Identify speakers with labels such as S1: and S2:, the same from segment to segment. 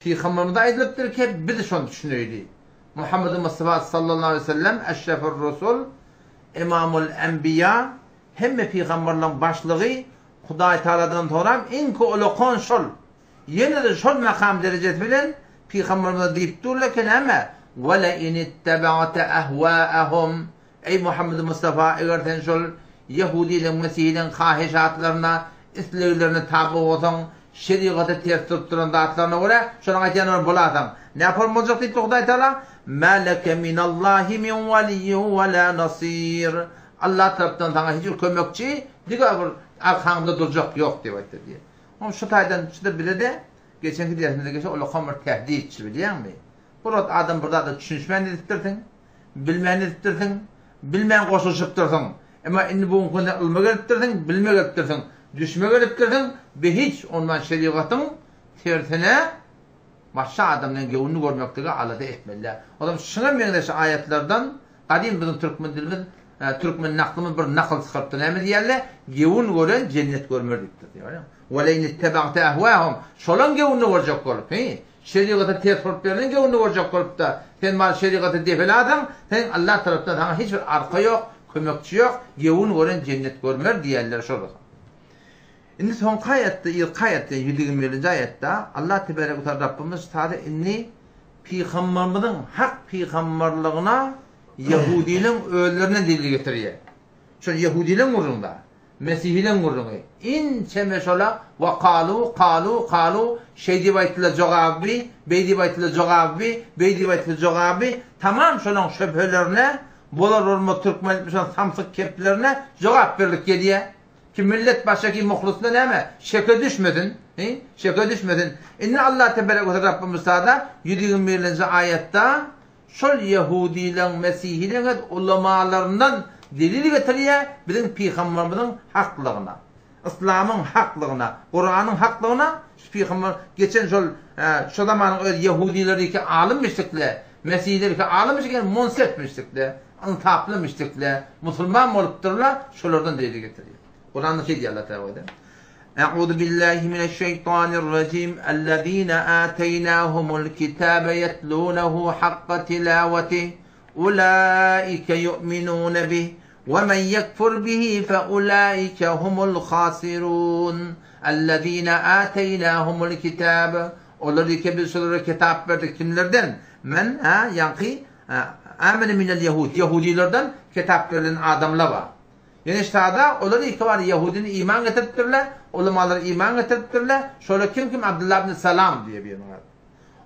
S1: Pygamberimize aýdylypdyr ki, biz şony düşüneýli. Muhammedi Mustafa sallallahu aleýhi we sellem eşrefur rusul, imamul enbiýa, hemme pygamberleriň başlygy, Hudaý Tagaladan soram iňki ulakan şol. Ýene-de şol makam derejesi bilen pygamberimize diýip durlar ki näme? Ve le in ittebaate ehwâehum Eý Muhammedi Mustafa eger sen şol ýehudileň, mesihileň haheşatlaryna, isleglerine taby bolsaň, şerigata ters durup duran zatlaryna görä, şolaryň aýtýanlaryny bolasaň, nähili boljak diýipdir Hudaý Tagala, Mä leke minallahi min waliýýin we lâ nasir. Allah tarapdan saňa hiç bir kömekçi, diňe bir arkaňda durjak ýok diýip aýtdy diýýär. Oň şu taýdan şu-da bize-de geçenki dersimizde geçen ullakan bir tehditçi bilýäňmi? Bir wagt adam bir zada düşünişmän edipdirsiň, Bilmän edipdirsiň, bilmän goşulyşypdyrsyň. Emma indi bu günki günde ylma gelipdirsiň, bilime gelipdirsiň, düşüme gelipdirsiň, be hiç ondan şerigatyň tersine başga adamlaryň göwnüni görmeklige alada etmeli däl. O zaman şuňa meňzeş aýatlardan gadym biziň türkmen dilimiz, türkmen naklymyz bir nakyl çykarypdyr. Näme diýýärler? Gewün gören jennet görmer diýipdir. Görýäňmi? Ve leýn ittebagte ehwahum. Şolaň göwnüni görjek bolup, he? Şerigata ters bolup berlen göwnüni görjek bolupda, sen bar şerigaty depelasaň, seň Allah tarapdan saňa hiç bir arka ýok, kömekçi ýok, gewün gören jennet görmer diýýärler şol. Indi soňky aýatda, yzky aýatda, 121-nji aýatda Allah tebarek we taala Rabbymyz sada indi pygamberimiziň hak pygamberligine ýehudileň özlerinden delil getirýär. Şol ýehudileň gürrüňde. Mesihileň gürrüňi. Inçeme şola we kalu, kalu, kalu, şeý diýip aýtdylar jogaby, beý diýip aýtdylar jogaby, beý diýip aýtdylar jogaby, tamam şolaň şöbhelerine, bolar bolmaz türkmen etmişiň samsyk keplerine jogap berlip gelýä. Ki millet başaki muhlysyna näme, şeke düşmesin, hi, şeke düşmesin. Indi Allah teberek we Rabbimiz sada 121-nji aýatda Şol ýehudileň, mesihileň het ulamalaryndan delil getirýär biziň pygamberimiziň haklygyna, yslamyň haklygyna, Kuranyň haklygyna şu pygamber geçen şol şo zamanyň öz ýehudileriki alym müşrikle, mesihileriki alym müşrik ýagny munsef müşrikle, ynsaply müşrikle, musulman bolupdyrlar, şolardan delil getirýär. Kuranda şeý diýýär Allah Teala. E'uzu billahi mineşşeýtanirrajim Ellezine ateýnahumul kitabe ýetlunehu hakka tilawatih ulaike ýu'minune bih we men ýekfur bihi fe ulaike humul hasirun Ellezine ateýnahumul kitabe Olar ýeke biz şolara kitap berdik kimlerden men ha ýaňky amene minel ýehud ýehudilerden kitap berlen adamlar bar. Ýöne ştada olar ilki bar ýahudini iman getiripdirler, ulamalar iman getiripdirler, şolar kim kim Abdullah ibn Salam diýe biriniň ady.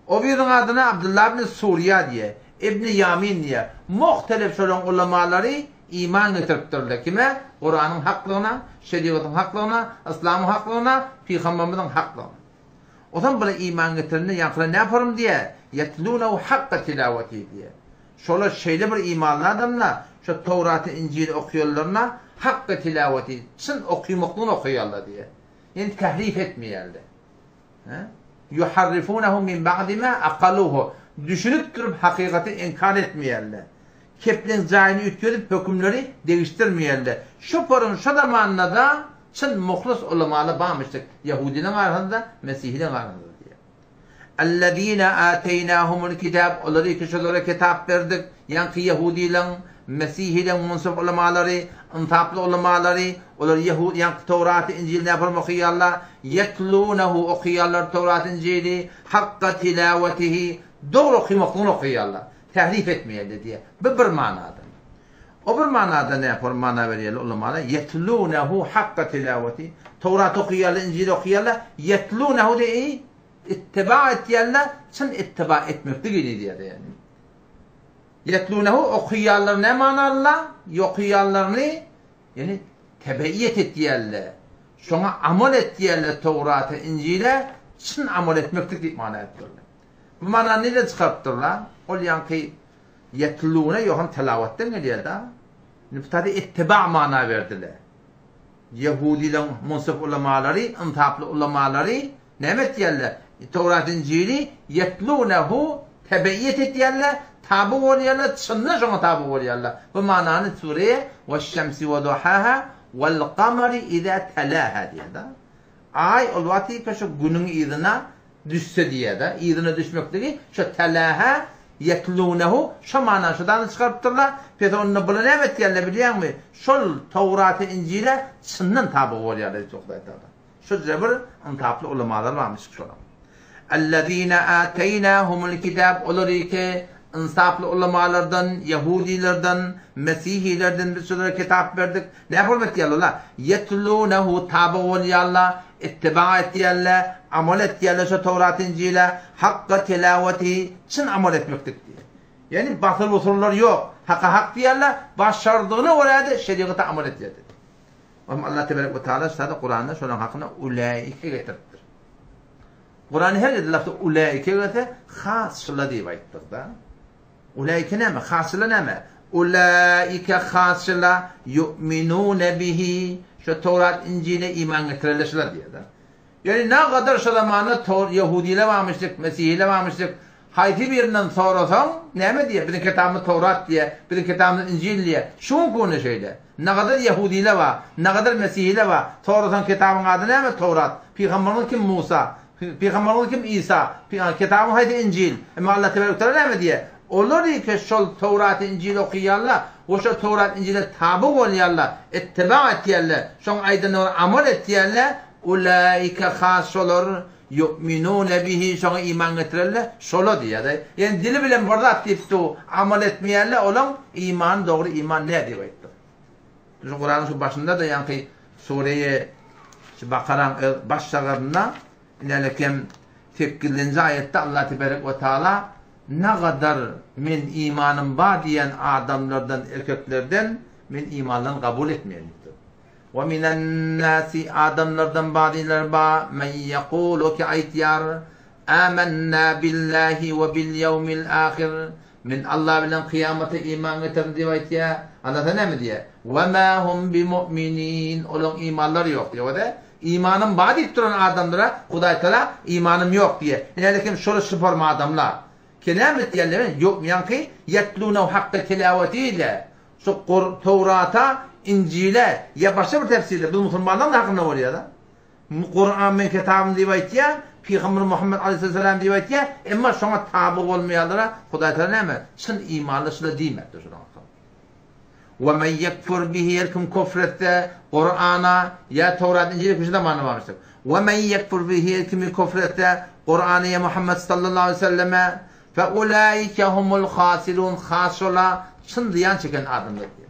S1: O biriniň adyna Abdullah ibn Suriýa diýe, Ibn Ýamin diýe. Muhtelif şolaryň ulamalary iman getiripdirler. Kime? Kuranyň haklygyna, şerigatyň haklygyna, yslamyň haklygyna, pygamberimiziň haklygyna. Ozan bular iman getirende ýaňkylar näporym diýe, Ýetlunehu hakka tilawatihi diýe. Şolar şeýle bir imanly adamlar, şo Towraty, Injili okaýanlaryna hakka tilawati, çyn okymaklygyny okaýarlar diýe. Ýagny tährif etmeýärler. Hä? Ýuharrifunehu min ba'di ma aqaluhu. Düşünip durup hakykaty inkar etmeýärler. Kepleň jaýyny üýtgedip hökümleri degişdirmeýärler. Şo porun şo zamanda-da çyn muhlis ulamalar barmyşdyk ýahudylaryň arasynda, mesihileriň arasynda diýýär. Ellezine ateýnahumul kitab olary ki şolara kitap berdik, ýaňky ýahudylaryň, mesihileriň munsif ulamalary, ynsaply ulamalary, olar ýahud ýaňky Towraty, Injili näpalym okaýarlar, ýetlunehu okaýarlar Towraty, Injili, hakka tilawatihi dogry okymaklygyny okaýarlar. Tährif etmeýärler diýýär. Bu bir manada. O bir manada näpor mana berýärler ulamalar, ýetlunehu hakka tilawati. Towrat okaýarlar, Injil okaýarlar, ýetlunehu diýi ittiba etýärler, çyn ittiba etmeklik ini diýýär ýagny. Ýetlunehu okaýarlar näme manalylar? Okaýarlaryny ýagny tebeýet etýärler. Şoňa amal etýärler Towrata, Injile çyn amal etmeklik diýip mana beripdirler. Bu manany nireden çykarypdyrlar? Ol ýaňky ýetlune ýoham tilawatdan gelýär-da. Indi bu taýda ittiba mana berdiler. Ýehudileň munsif ulamalary, ynsaply ulamalary näme etýärler? Towrat Injili ýetlunehu tebeýet edýärler, taby bolýarlar, çyndan şoňa taby bolýarlar. Bu manany sure Weş-şemsi we duhaha wal-gamari iza talaha diýýär-de. Aý ol wagtyka şu günüň yzyna. düşse diýýär-de, yzyna düşmekligi şo telähä ýetlunehu şo manany şo zady çykarypdyrlar. Pes onda bular näme etýärler bilýäňmi? Şol Towrata Injile çyndan taby bolýarlar diýip Hudaý Tagala. Şo jebir ynsaply ulamalar barmyş şolaň. Ellezine ateýnahumul kitab olary ki ynsaply ulamalardan, ýehudilerden, mesihilerden biz şolara kitap berdik. Näme bolup etýärler olar? Ýetlunehu taby bolýarlar, ittiba etýärler, amal etýärler şo Towrat Injile, hakka tilaweti, çyn amal etmeklik diýýär. Ýagny basyr-busurlar ýok. Haka hak diýýärler, başardygyna görä-de şerigata amal etýär diýdi. Olam Allah tebarek we taala sada Kuranda şolaryň hakynda ulaike getiripdir. Kuranda her ýerde lafzy ulaike gelse has şula diýip aýtdyr-da. Ulaike näme? Has şula näme? Ulaike has şula yu'minune bihi. Şu Towrat Injile iman getirerler şular diýýär-de. Ýöne nagadar şo zamanda tor ýehudiler barmyşdyk, mesihiler barmyşdyk. Haýsy birinden sorasaň, näme diýer? Biziň kitabymyz Towrat diýer, biziň kitabymyz Injil diýer. Şu günki günde şeýle. Nagadar ýehudiler bar, nagadar mesihiler bar. Sorasaň kitabyň ady näme? Towrat. Pygambaryňyz kim? Musa. Pygambaryňyz kim? Isa. Kitabyň haýsy? Injil. Emma Allah tebarek we taala näme diýer? Olar ki şol Towraty Injili okaýarlar we şol Towrat Injile taby bolýarlar, ittiba etýärler, şoň aýdanyna görä amal etýärler, Ulaike has şolar, ýu'minune bihi şoňa iman getirerler, şola diýýär-de. Ýöne dili bilen bir zat diýip du, amal etmeýärler, olaň imany dogry iman däl diýip aýtdyr. Şu Kuranyň şu başynda-da ýaňky sureýi şu Bakaraň öz baş şagarynda inelekem sekizinji aýatda Allah teberek we taala nagadar men imanym bar diýen adamlardan erkeklerden men imanlaryny kabul etmeýän diýipdir. Wa minen-nasi, adamlardan bazylar bar, men ýekulu ki aýtýar, Âmennâ billahi we bil ýewmil âhir, Men Allah bilen kyýamata iman getirdim diýip aýtýar. Allah Taala näme diýýär? Wa mâ hum bimu'minin, olaryň imanlary ýok diýýär. Ode, imanym bar diýip duran adamlara Hudaý Taala imanym ýok diýýär. Ine kim şol şyparma adamlar. Ki näme diýýärler? Ýok, ýaňky ýetlunehu hakka tilawetiyle. Şu Kur, Towrata, Injile ýa başga bir tefsirde biz musulmanlaryň hakynda bolýar-da. Kuran meň kitabym diýip aýtýar, Pygamber Muhammet aleýhissalam diýip aýtýar, emma şoňa taby bolmaýanlara Hudaý Tagala näme? Çyn imanly şular diýmekdir şular hakynda. We men ýekfur bihi her kim kufr etse Kurana ýa Towrat Injile şu zamanda barmyşdyr. We men ýekfur bihi her kimi kufr etse Kurana ýa Muhammet sallallahu aleýhi we selleme Fe ulaike humul hasirun has şola çyn zyýan çeken adamlar diýýär.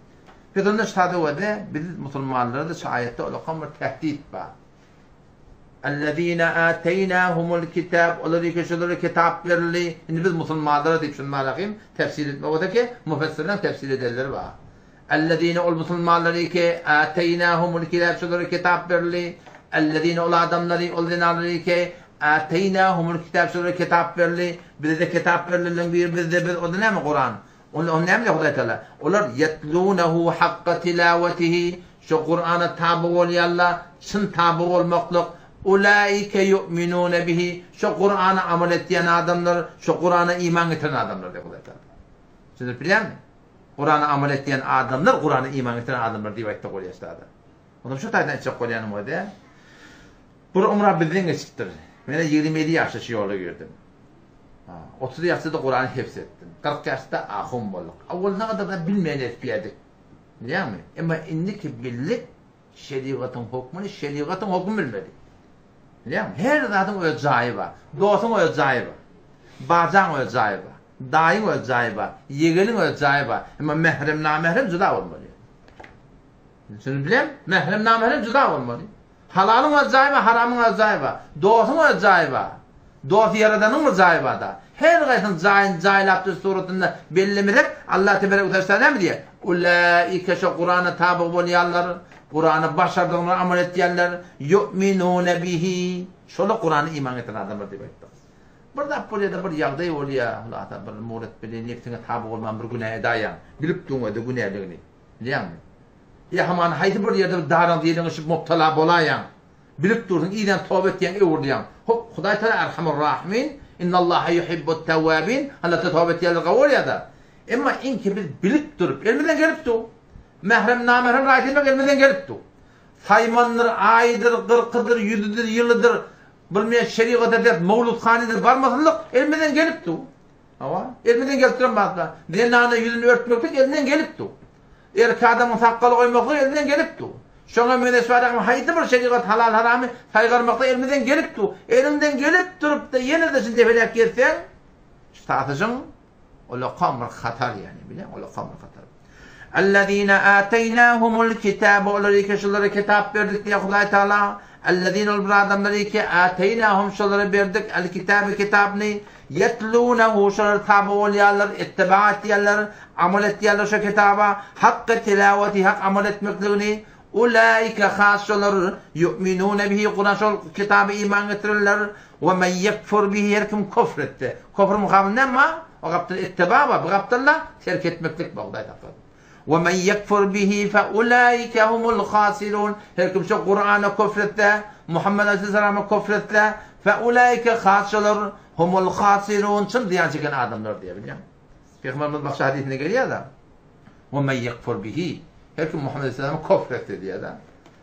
S1: Biz onda şada wede biz musulmanlara-da şu aýatda ulakan bir tehdit bar. Ellezine ateýnahumul kitab olar ki şolara kitap berildi. Indi biz musulmanlara diýip şuny barahym tefsir etmek bolsa ki müfessirleň tefsir edenleri bar. Ellezine ol musulmanlary ki ateýnahumul kitab şolara kitap berildi. Ellezine ol adamlary ol zenanlary ki ateýnahumul kitab şolara kitap berildi. Bize-de kitap berilenleriň biri bizde biz o-da näme Kuran. Onda ony näme diýýär Hudaý Taala? Olar ýetlunehu hakka tilawetihi şo Kurana taby bolýarlar, çyn taby bolmaklyk. Ulaike ýu'minune bihi şo Kurana amal etýän adamlar, şo Kurana iman getiren adamlar diýýär Hudaý Taala. Düşündirip bilýärmi? Kurana amal etýän adamlar Kurana iman getiren adamlar diýip aýtsak bolýar ştada. Onam şu taýdan aýtjak bolýanym o-da. Bir umra bizden geçipdir. Men 27 ýaşda şu ýola girdim. 30 ýaşda-da Kurany hifz etdim. 40 ýaşda ahun bolduk. Awal ne kadar bilmeýän etýärdik. Bilýärmi? Emma indiki bildik şerigatyň hukmuny, şerigatyň hukmuny bilmedik. Bilýärmi? Her zadyň öz jaýy bar. Dostuň öz jaýy bar. Bajaň öz jaýy bar. Daýyň öz jaýy bar. Ýegeniň öz jaýy bar. Emma mährem namährem juda bolmaly. Şuny bilen mährem namährem juda bolmaly. Halalyň öz jaýy bar, haramyň öz jaýy bar. Dostuň öz jaýy bar. Dost ýaradanyň bir jaýy bar-da. Her gaýsynyň jaýyny jaýlap düz suratynda bellemesek, Allah teberek we teala näme diýýär? Ulaike şo Kurana taby bolýanlar, Kurana başardygyna amal etýänler, yu'minune bihi. Şolar Kurana iman getiren adamlar diýip aýtdy. Bir zat bolýar-da, bir ýagdaý bolýar, hulasa bir muret bilen nebsiňe taby bolman bir günä edaýaň. Bilip duň-da günäligini. Bilýäňmi? Ýa hamana haýsy bir ýerde bir daryň diliňe düşüp mubtala bolaýaň. Bilip dursuň, yzdan toba etýäň, öwrülýäň. Hop, Hudaý Tagala Erhamur Rahimin, Innallaha yuhibbut tawwabin, Allah Tagala toba etýänleri gowy görýär-de. Emma iňki biz bilip durup, elimizden gelip dur. Mährem, namährem raýat etmek elimizden gelip dur. Saýmandyr, aýdyr, gyrkydyr, ýüzüdir, ýylydyr. Bilmeýän şerigata dert mowludhanyna barmasynlyk elimizden gelip dur. Hawa, elimizden gelip duran zatlar. Zenana ýüzüni örtmeklik elinden gelip dur. Erkek adamyň sakgal goýmaklygy elinden gelip dur. Şoňa meňzeş barýan haýsy bir şerigat halal-haramy saýgarmaklyk elimizden gelip dur. Eliňden gelip durup-da ýene-de şuny depeläp gezseň, şu satyşyň Ulakam bir hatar ýani bilýäň ulakam bir hatar. Ellezine ateýnahumul kitabe olar ki şolara kitap berdik diýýär Hudaý Taala. Ellezine ol bir adamlar ki ateýnahum şolara berdik el kitabe kitabyny ýetlunehu şolar taby bolýarlar, ittiba etýärler, amal etýärler şo kitaba, hakka tilawati hak amal etmekligini Ulaike has şolar ýu'minune bihi Kuran şol kitaba iman getirenler we men ýekfur bihi her kim küfr etse. Küfr mukabyl näme bar? O gapdal ittiba bar, bu gapdalda terk etmeklik bar Hudaý saklasyn. We men ýekfur bihi fe ulaike humul hasirun her kim şo Kurana küfr etse, Muhammed aleyhisselama küfr etse fe ulaike has şolar humul hasirun çyn zyýan çeken adamlar diýýär bilýäňmi? Pygamberimiz başga hadysynda gelýär-de. We men ýekfur bihi, her kim Muhammet aleyhisselama kofr etse diýýär-de.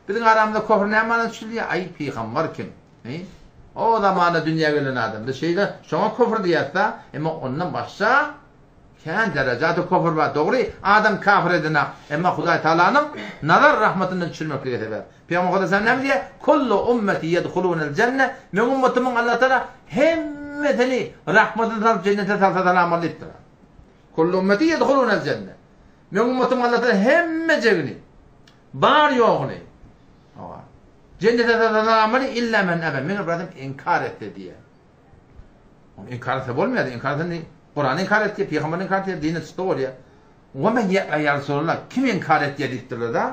S1: Biziň aramyzda kofr näme manyda düşünilýär? Aý, pygamber kim? He? O zamanda dünýä gelen adam. Biz şeýle şoňa kofr diýýäs-de, emma ondan başga kän derejede kofr bar. Dogry, adam kafir edenak, emma Hudaý Taalanyň nazar rahmatyndan düşürmeklige sebäp. Pygamber Hudaý näme diýýär? Kullu ummeti ýedhulunel jenne. Meň ummatymyň Allah Taala hemmesini rahmatyna salyp jennete salsa salam ol diýipdir. Kullu ümmeti ýedhulunel jenne. Meň ümmetim Allah Taala hemmejegini, bar ýoguny, hawa, jennete salamaly illa men ebe. Meger bir adam inkar etse diýýär. Ony inkar etse bolmaýar. Inkar etse Kurany inkar etdi, pygamberi inkar etdi, dini çykdy bolýar. We men ýa ya Resulallah, kim inkar etýär diýipdirler-de.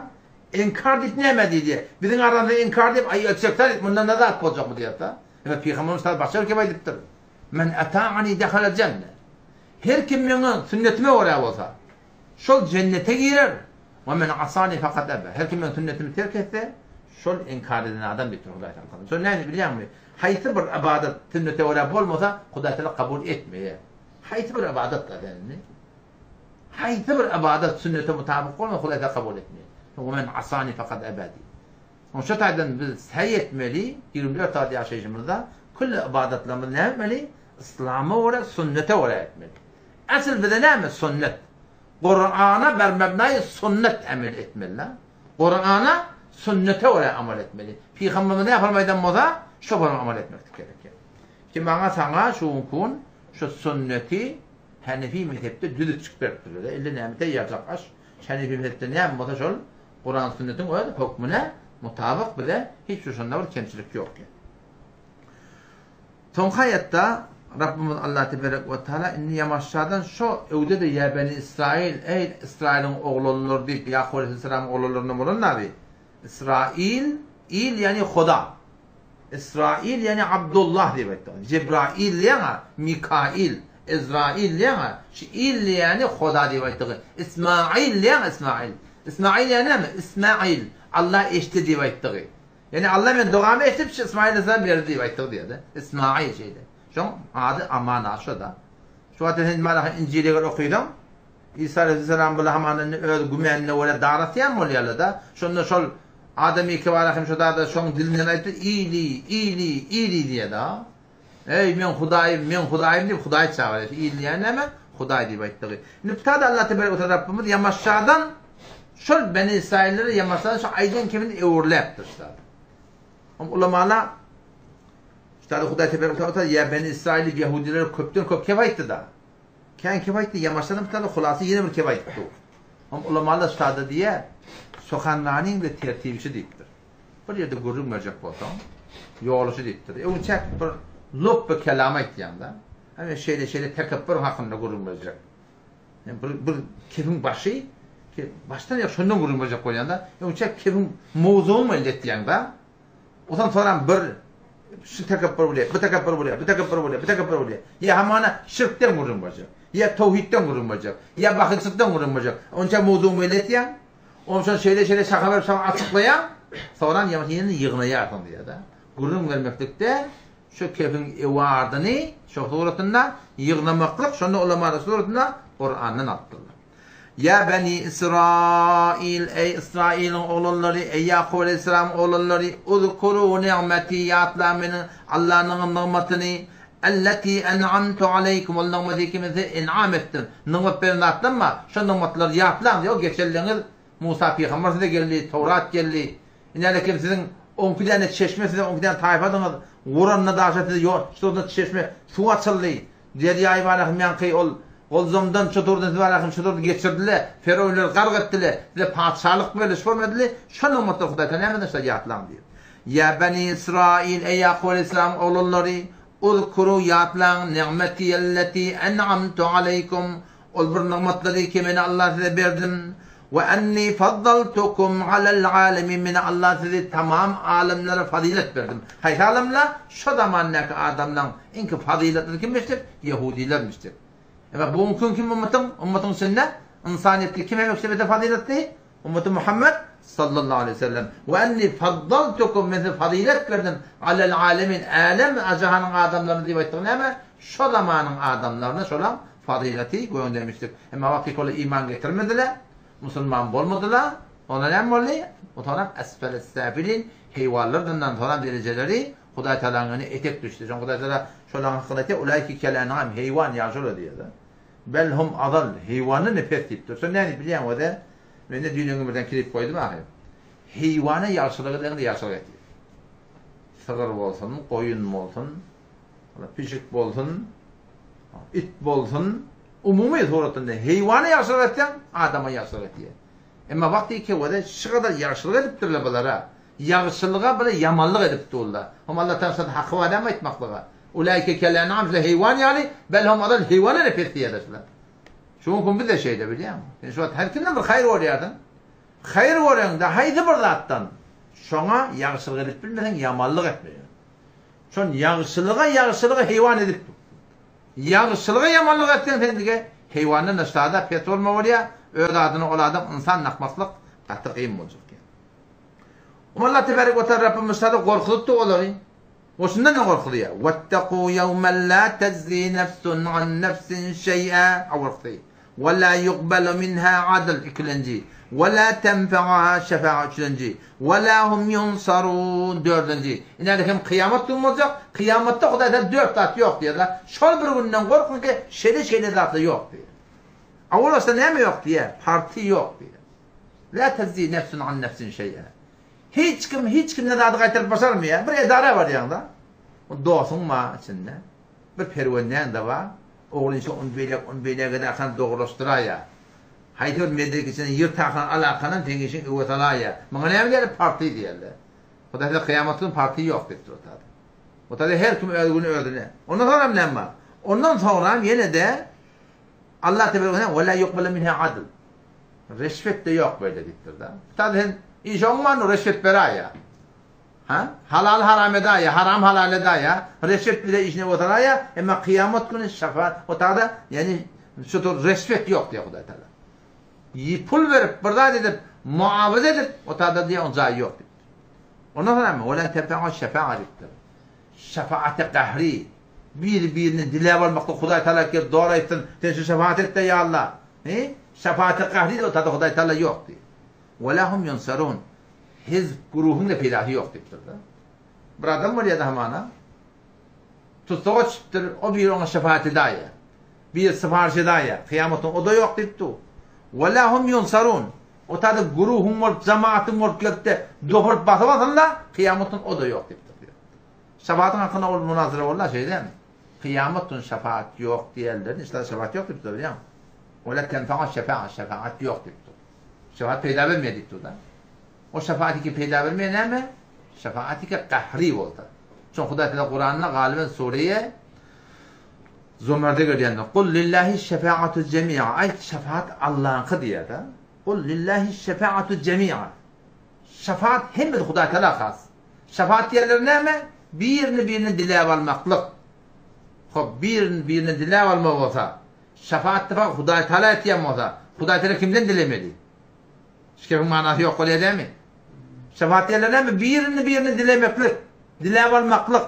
S1: Inkar diýip näme diýdi? Biziň aramyzda inkar diýip, aý etjekler diýip, mundan ne zat boljakmy diýýär-de. Emma pygamberimiz başga bir kep aýdypdyr. Men ata'ani dehala jenne. Her kim meň sünnetime görä bolsa, şol jennete girer, we men asani fakat ebe. Her kim meň sünnetimi terk etse, şol inkar eden adam diýipdir Hudaý Tagala. Şol näme bilýäňmi? Haýsy bir ybadat sünnete görä bolmasa, Hudaý Tagala kabul etmeýär. Haýsy bir ybadat da sen indi? Haýsy bir ybadat sünnete mutabyk bolmasa, Hudaý Tagala kabul etmeýär. We men asani fakat ebe diýip. Oň şo taýdan biz säý etmeli, 24 sagat ýaşaýşymyzda külli ybadatlarymyzy näme etmeli? Yslama görä, sünnete görä etmeli. Asyl bize näme sünnet? Kurana ber mebnaýy sünnet emel etmeli. Kurana sünnete görä amal etmeli. Pygamberimiz näme formaýdan bolsa, şo forma amal etmeklik gerek. Ki maňa saňa şu gün şu sünneti Hanefi mezhepde düzüp beripdirler. Elde näme taýýarjak aş? Hanefi mezhepde näme bolsa şol Kuran sünnetiň öz hökmüne mutabyk bize hiç bir şonda bir kemçilik ýok. Soňky aýatda Rabbimiz Allah teberek we taala indi ýamaşjadan şo öwde-de ýa beni Israil, eý Israiliň oglanlary diýip Ýakup aleýhissalamyň oglanlaryndan bolan nabi. Israil, il ýagny Huda. Israil ýagny Abdullah diýip aýtdy. Jebrail diýýäň-ä, Mikail, Ezrail diýýäň-ä, şu il diýýäni Huda diýip aýtdygy. Ismail diýýäň, Ismail. Ismail ýagny näme? Ismail, Allah eşitdi diýip aýtdygy. Ýagny Allah men dogamy eşidip şu Ismail aleyhisselam berdi diýip aýtdygy diýýär-de. Ismail şeýle. Şoň ady Amana şo-da. Şu wagt sen Malahy Injili eger okysaň, Isa aleyhisselam bula hamana indi öz gümänine görä dar asýan bolýarlar-da. Şonda şol Adamy kibara hem şo zada şoň dilinden aýtdy, Ili, Ili, Ili diýýär-de. Eý, meň Hudaýym, meň Hudaýym diýip Hudaýy çagyrýar. Ili diýýän näme? Hudaý diýip aýtdygy. Indi bu taýda Allah tebarek we taala Rabbimiz ýamaşjadan şol Beni Israillere ýamaşjadan şu aýdan kemini öwürläpdir şu zady. Hem ulamalar şu taýda Hudaý tebarek we taala ýa Beni Israil diýip ýahudilere köpden köp kep aýtdy-da. Kän kep aýtdy, ýamaşjadan bu taýda hulasy ýene bir kep aýdypdy. Hem ulamalar şu taýda diýýär, Sohanlanyň de tertibi şu diýipdir. Bir ýerde gürrüň berjek bolsaň, ýoly şu diýipdir. Öňçäk bir lupby kelam aýtýaň-da. Ha men şeýle-şeýle tekepbür hakynda gürrüň berjek. Men bir bir kefiň başy, ki başdan aýak şondan gürrüň berjek bolýan-da. Öňçäk kefiň mowzugyny belli etýäň-da. Ondan soňram bir şu tekepbür bolýar, bu tekepbür bolýar, bu tekepbür bolýar, bu tekepbür bolýar. Ýa hamana şirkden gürrüň berjek, ýa towhidden gürrüň berjek, ýa bahylçylykdan gürrüň berjek. Onça mowzugyny belli etýäň. Onsoň şeýle-şeýle şaha berip şoňa açyklaýaň, soňram ýa ýene ýygnaýarsyň diýýär-de. Gürrüň bermeklikde şu kefiň ewadyny şo suratynda ýygnamaklyk şonda ulamalar suratynda Kurandan alypdyrlar. Ýa beni Israil, eý Ysraýylyň oglanlary, eý Ýakup aleýhissalamyň oglanlary, uzkuru nigmeti, ýatlaň meniň Allanyň nygmatyny, elleti en'amtu aleýkum, ol nygmaty ki men size en'am etdim, nygmat beren zatlarym bar, şo nygmatlary ýatlaň diýýär, o geçenligiňiz Musa pygamber size geldi, Towrat geldi, Inälekem siziň onki däne çeşme size onki däne taýfadyňyz, guranda daşa size ýol, şurada çeşme suw açyldy, derýaýy barahym ýaňky ol Golzamdan şu turdan siz barahym şu turdan geçirdile, feroýnlary gark etdile, size patyşalyk berdi, şu bolmadyly, şo nygmatlary Hudaý taala nämeden şular ýatlaň diýip. Ýa beni Ysraýyl, eý Ýakup aleýhissalamyň oglanlary, uzkuru ýatlaň ni'metiýelleti en'amtu aleýkum, Ol bir nygmatlary ki meni Allah size berdim. We enni faddaltukum alel alemin meni Allah sizi tamam alemlere fazylet berdim. Haýsy alemler? Şo zamandaky adamlaň iňki fazyletlisi kimmişdir? Ýehudilermişdir. Emma bu günki kim ummatyň? Ummatyň içinde ynsanyýetde kim hem ökse fazyletli? Ummeti Muhammed sallallahu aleýhi we sellem. We enni faddaltukum men size fazylet berdim alel alemin älem jahanyň adamlaryna diýip aýtdygy näme? Şo zamanyň adamlaryna şolaň fazyleti göndermişdik. Emma wagty olar iman getirmediler, musulman bolmadylar. Onda näme boldy? Otaram esfeles safilin heýwanlar dyndan soran derejeleri Hudaý Tagalaň öňüne etek düşdi. Şoň Hudaý Tagala şolaň hakynda aýtýar, Ulaiki kel en'am, heýwan ýaly şolar diýýär. Bel hum azal, heýwandan hem pes diýipdir. Şony nädip bilýäň özi? Mende düýn öňňe birden klip goýdum ahyr. Heýwana ýagşylyk edeňde ýagşylyk etýär. Sygyr bolsun, goýun bolsun, pişik bolsun, it bolsun, umumy suratynda heýwana ýagşylyk etseň, adama ýagşylyk etýär. Emma wagty kewede şu gadar ýagşylyk edipdirler bulara. Ýagşylyga bile ýamanlyk edip durlar. Hom Allah Taala şada haky bar dämi aýtmaklyga? Ulaike kel en'am şular heýwan ýaly, bel hum adal heýwandan hem pes diýýärler şular. Şu gün biz-de şeýle bilýäňmi? Sen şu wagt her kimden bir haýyr görýärsiň. Haýyr göreňde haýsy bir zatdan şoňa ýagşylyk edip bilmeseň ýamanlyk etmeýär. Şon ýagşylyga ýagşylyga heýwan edip dur. Ýagşylyga ýamanlyk etseň sen dige heýwandan-da şada pes bolma bolýar, öz adyna ol adam ynsan dakmaklyk gaty gyn boljak. Allah tebarek we taala Rabbimiz sada gorkuzypdy olary. We şundan-da gorkuzýar. Wettegu ýewmen la tejzi nefsun an nefsin şeý'a awalky. We la ýukbalu minha adl ikilenji. We la tenfe'uha şefa'a üçlenji. We la hum ýunsarun dördünji. Ine hem kyýamat gün boljak. Kyýamatda Hudaý taala dört zat ýok diýýär. Şol bir günden gorkuň ki şeýle-şeýle zatlar ýok diýýär. Awal başda näme ýok diýýär? Parti ýok diýýär. La tejzi nefsun an nefsin şeý'a. Hiç kim hiç kimden zady gaýtaryp başarmaýar. Bir edara barýaň-da, dostuň bar içinde, bir perwendäň-de bar, oglunyça ony beýläk, ony beýläk ederkaň dogrulaşdyraýýar. Haýsy bir medrek içinde ýyrtarkaň alakanam seň işiň öwe salaýýar. Muňa näme diýerler? Party diýerler. Hudaý size kyýamat güni party ýok diýipdir o taýda. O taýda her kim öz güni özüne. Ondan soňram näme bar? Ondan soňram ýene-de Allah tebarek we teala, Ve la yukbelu minha adl. Reşwet-de ýok beýle diýipdir-de. Tazy sen iş oňman reşwet beräýýä. Ha? Halal haram edäýýä, haram halal edäýýä, reşwet bile işine oturaýýa, emma kyýamat güni şafaat o taýda, ýagny şu tur reşwet ýok diýýär Hudaý Taala. Ýi pul berip, bir zat edip, muawaza edip, o taýda diýýär, oň jaýy ýok diýipdir. Ondan soň näme? Wela tenfe'u şefa'a diýipdir. Şefaati gahri, biri-birini diläp almakda Hudaý Taala gelip dogry aýtsyn, sen şu şefaat et-de ýa Allah. He? Şefaati gahri o tada Hudaý Taala ýok diýip. Wela hum ýunsarun. Hizb guruhyň-da peýdasy ýok diýipdir-de. Bir adam bolýar-da hamana. Tussaga düşüpdir, o biri oňa şefaat edaýýar. Biri syparyş edaýýar. Kyýamatda o-da ýok diýipdi. Wela hum ýunsarun. O tada guruhyň bolup, jemaatyň bolup gelip-de, dopuryp basyp alsynlar, kyýamatdan o-da ýok diýipdir. Şefaatiň hakynda ol munazara boldy, şeýdemi? Kyýamat güni şefaat ýok diýenler, inşallah şefaat ýok diýipdir, bilýäňmi? Wela tenfe'u şefa'a, şefaat ýok diýipdir. Şefaat peýda bermeýär diýipdir-de. O şefaat iki peýda bermeýär näme? Şefaat iki gahri bolsa. Çünki Hudaý Teala Kuranda galyben sureýe Zumerde gelýändir. Kul lillahi şefaatu jemi'a. Aýt şefaat Allahyňky diýýär-de. Kul lillahi şefaatu jemi'a. Şefaat hemmesi Hudaý Teala has. Şefaat diýenleri näme? Birini birine diläp almaklyk. Hop, birini birine diläp almak bolsa, şefaat diýip Hudaý Teala etýän bolsa, Hudaý Teala kimden dilemeli? Şu gepiň manasy ýok bolýar dämi? Şefaat diýenleri näme? Birini birine dilemeklik, diläp almaklyk.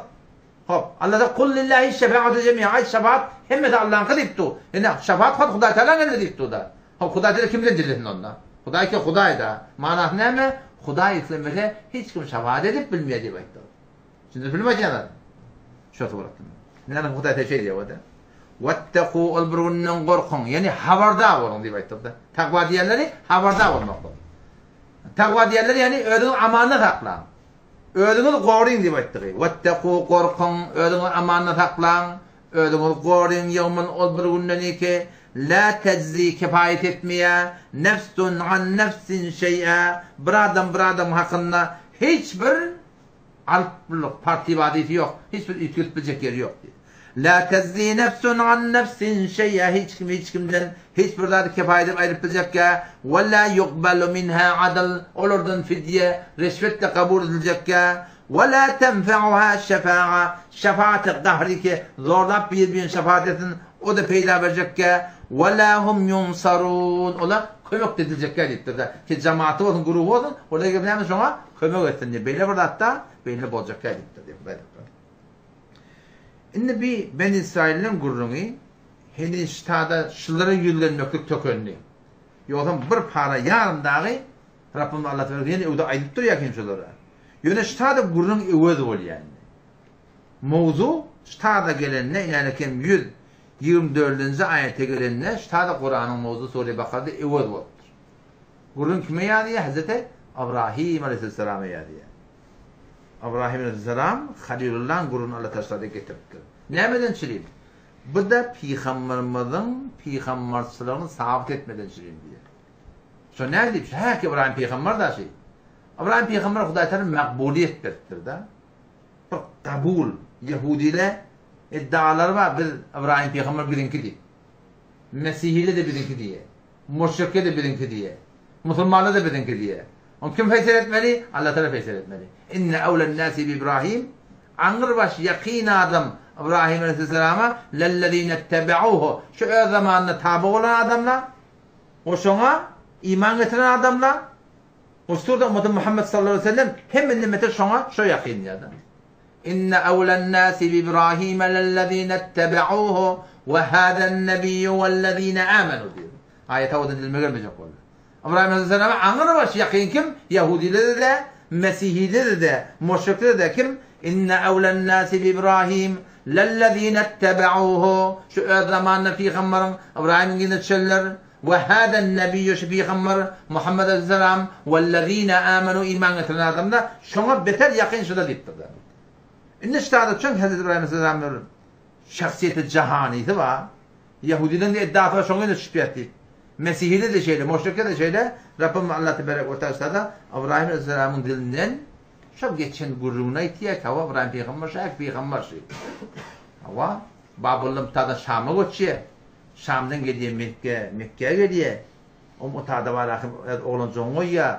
S1: Hop, Allah da kul lillahi şefaatu jemi'a. Aýt şefaat hemmesi Allahyňky diýip dur. Ine, şefaat hut Hudaý Tealanyň elinde diýip dur-da. Hop, Hudaý Teala kimden dilesin onda? Hudaý ki Hudaý-da. Manasy näme? Hudaý islemese hiç kim şefaat edip bilmeýär diýip aýtdy. Düşündirip bilmän aýdýan zat. Şo suratda. Näme Hudaý Teala şeý diýýär-de. Wettaku ol bir günden gorkuň, ýagny habardar boluň diýip aýtdy-da. Takwa diýenleri habardar bolmakdyr. Takwa diýenleri ýagny özüňizi amanda saklaň. Özüňizi goryň diýip aýtdygy. Wettaku gorkuň, özüňizi amanda saklaň. Özüňizi goryň ýewmen ol bir günden ki, la tejzi kifaýet etmeýär, nefsun an nefsin şeý'a, bir adam bir adam hakynda hiç bir alyplyk, partibadysy ýok, hiç bir üýtgedip biljek ýeri ýok diýýär. La tejzi nefsun an nefsin şeý'a, hiç kim hiç kimden hiç bir zady kifaýet edip aýryp biljekkä, we la ýukbalu minha adl, olardan fidýe, reşwet-de kabul ediljekkä, We la tenfe'uha şefa'a, şefaati gahry ki, zorlap bir-birini şefaat etsin, o-da peýda berjekkä, we la hum yunsarun, olar kömek-de ediljekkä diýipdir-de. Ki jemaaty bolsun, guruhy bolsun, olar gelip näme şoňa kömek etsin diýip, beýle bir zatda beýle boljakkä diýipdir diýip Hudaý Tagala. Indi bi Beni Israilden gürrüňi heniz ştada şulara ýüzlenmeklik tökendi. Ýogsam bir para ýarym dagy Rabbym Alla Teala ýene öwde aýdyp durýar eken şolara. Ýöne ştada gürrüň öwez bolýar indi. Mowzu ştada gelende ýäni kem 124-nji aýata gelende ştada Kuranyň mowzu sure Bakarada öwez bolupdyr. Gürrüň kime ýazýar? Hazreti Ibrahim aleyhisselama ýazýar. Ibrahim aleyhisselam Halilullahyň gürrüňini Alla Teala ştada getiripdir. Nämeden çürim? Bu-da pygamberimiziň pygamberçiligini sabyt etmeden çürim diýýär. Şo näme diýip, häki Ybraýym pygamber daşy. Ybraýym pygamber Hudaý tarapyn makbulyýet beripdir-de. Bir kabul, ýehudile iddialary bar, biz Ybraýym pygamber biziňki diýip. Mesihile-de biziňki diýýär. Müşrikle-de biziňki diýýär. Musulmanlar-da biziňki diýýär. Ony kim feýsal etmeli? Allah Taala feýsal etmeli. Inne awlen nasi bi Ibrahim aňrybaş ýakyn adam Ybraýym aleyhissalama lellezine tebauhu şu öz zamanynda taby bolan adamlar O şoňa iman getiren adamlar, Usurda ummeti Muhammed sallallahu aleyhi ve sellem hemme nimeter şoňa şo ýakyn diýýär. Inne awlan nasi bi Ibrahim lellezine ittabauhu we hadan nabiyyu wellezine amanu diýýär. Aýat owadan dilime gelmejek boldy. Ibrahim aleyhissalama aňry baş ýakyn kim? Ýahudiler-de, Mesihiler-de, müşrikler-de kim? Inne awlan nasi bi Ibrahim Lellezine ittebe'uhu, şu öz zamanynda pygamberiň, Ybraýymyň yzyna düşenler, we hazen nebiýýu, şu pygamber, Muhammet aleyhisselam, wellezine amenu, iman getiren adamlar, şoňa beter ýakyn şular diýipdirler. Indi şu zada çün Hezreti Ybraýym aleyhisselamyň bir şahsyýeti jahanysy bar. Ýahudileriň de iddiasy bar şoňa yzyna düşüp ýat diýip. Mesihiler de şeýle, müşrikler de şeýle, Rabbym Allah tebarek we teala Ybraýym aleyhisselamyň dilinden Şol geçen gürrüňini aýtýar, hawa, Ybraýym pygamber şäk pygamber şi. Hawa, Babyldan bu taýdan Şama göçýär. Şamdan gelýär Mekge, Mekgä gelýär. Oň o taýda bar ahym öz oglanjygyny goýýar.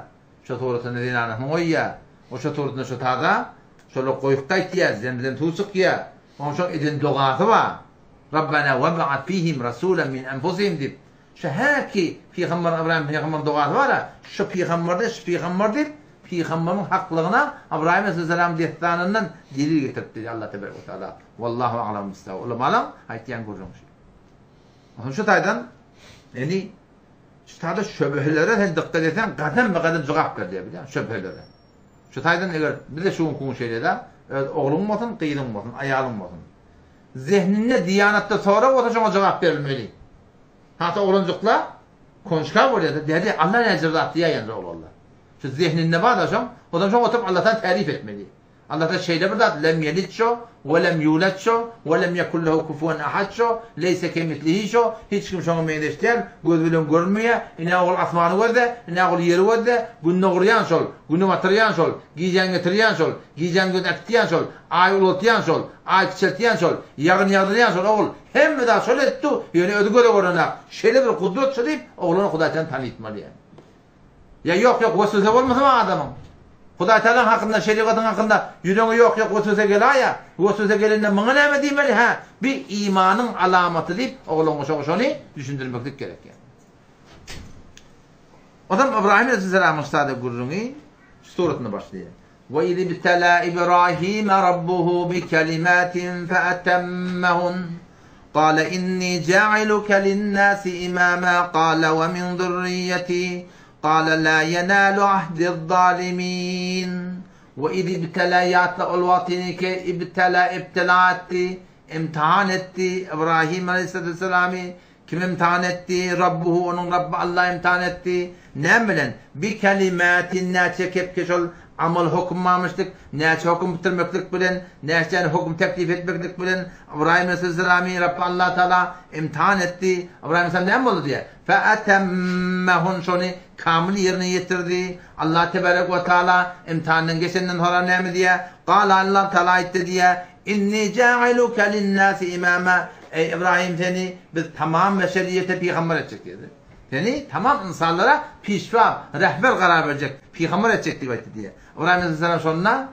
S1: Şo suratynda zenanasyny goýýar. O şo suratynda şo taýda şolar goýup gaýtýar, zemzem suw çykýar. Oň şoň eden dogasy bar. Rabbana web'at fihim rasulan min anfusihim diýip, Şu häki pygamber Ybraýym pygamberiň dogasy bar-a, şu pygamber-de şu pygamber diýip, pygamberiň haklygyna Ybraýym aleyhisselamyň dessanyndan delil getiripdi Allah tebarek we taala. Wallahu a'lam bissawab. Ulamalaň aýtýan gürrüňi şu. Onsoň şu taýdan indi şu taýda şöbhelere sen dykgat etseň, gadam-be-gadam jogap berilýär bilýäňmi, şöbhelere. Şu taýdan eger bize şu günki gün şeýle-de, öz ogluň bolsun, gyzyň bolsun, aýalyň bolsun. Zehninde, diýanatda sorag bolsa şoňa jogap berilmeli. Hata oglanjykla konşka bolýada däde Alla näce zat diýýär ýaňja oglanlar. Şu zehninde barda şoň, ozam şoň oturyp Alladan tärif etmeli. Allada şeýle bir zat lem ýelid şo, we lem ýulad şo, we lem ýekun lehu kufuwen ahad şo, leýse kemislihi şo, hiç kim şoňa meňzeş däl, göz bilen görünmeýär, ine ogul asmany gözle, ine ogul ýeri gözle, günde gurýan şol, güni batyrýan şol, gijäni getirýän şol, gijäni göz äkitýän şol, aýy ulaltýan şol, aýy kiçeltýän şol, ýagyn ýagdyrýan şol ogul, Hemme zat şol etdi, ýöne özi göze görnenak. Şeýle bir gudrat şu diýip, oglany Hudaýtagala tanytmaly ýa. Ýa ýok, ýok, weswese bolmasa adamyň. Hudaýtagalaň hakynda, şerigatyň hakynda ýüregiňe ýok, ýok, weswese gelaýa. Weswese gelende muňa näme diýmeli, hä? Bi imanyň alamaty diýip, oglanyň şoňa şony düşündirmeklik gerek ýa. Onsoň Ybraýym aleyhisselamyň ştada gürrüňi şu suratynda başlaýar. We iz ibtela Ibrahime rabbuhu bi kelimatin fe etemmehun. Gale inni ja'iluke linnasi imama gale we min zurriyyeti gale la yenalu ahdiz-zalimin. We iz ibtela ýatla ol wagtyny ki ibtela ibtila etdi, imtihan etdi, Ibrahim aleyhissalatu kim imtihan etdi? Rabbuhu onuň Rabby Allah imtihan etdi. Näme bilen? Bi kelimatin näçe kepke şol amal höküm barmyşdyk, näçe höküm bitirmeklik bilen, näçe höküm teklip etmeklik bilen Ybraýym aleyhissalamy Rabby Allah Taala imtihan etdi. Ybraýym aleyhissalam näme boldy diýýär? Fe etemmehun şony kamyl ýerine ýetirdi. Allah tebarek we taala imtihandan geçenden soňra näme diýýär? Gala Allah Taala aýtdy diýýär, Inni ja'iluke linnasi imama Eý Ybraýym seni biz tamam beşeriýete pygamber etjek diýdi. Seni tamam ynsanlara pişwa, rehber karar berjek, pygamber etjek diýip aýtdy diýýär. Ybraýym aleyhisselam şonda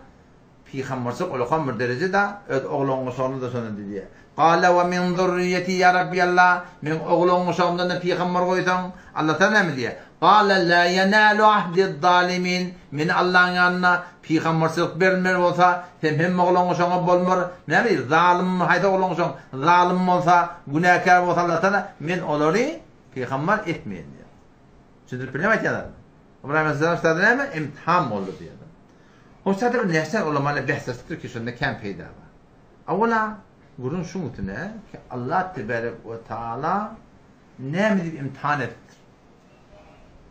S1: pygamberçilik ulakan bir dereje da, öz oglan-guşagyna-da şonda diýýär. Gale we min zurriýeti ýa Rabbi Allah, meň oglan-guşagymdan-da pygamber goýsaň, Allah Taala näme diýýär? Gale la ýenalu ahdiz-zalimin, men Allaň ýanynda pygamberçilik berilmeli bolsa, sen hem oglan-guşagyňa bolmar. Näme diýýär? Zalym, haýsy oglan-guşagyň zalym bolsa, günäkär bolsa Allah Taala, men olary pygamber etmeýin diýýär. Düşündirip bilýärmi aýtýan zadymy? Ybraýym aleyhisselam ştada näme? Imtihan boldy diýýär. Hoşda bir näçe ulamalar bäsleşipdir ki, şonda kän peýda bar. Awala gürrüň şuň üstüne ki, Allah tebarek we taala näme diýip imtihan edipdir?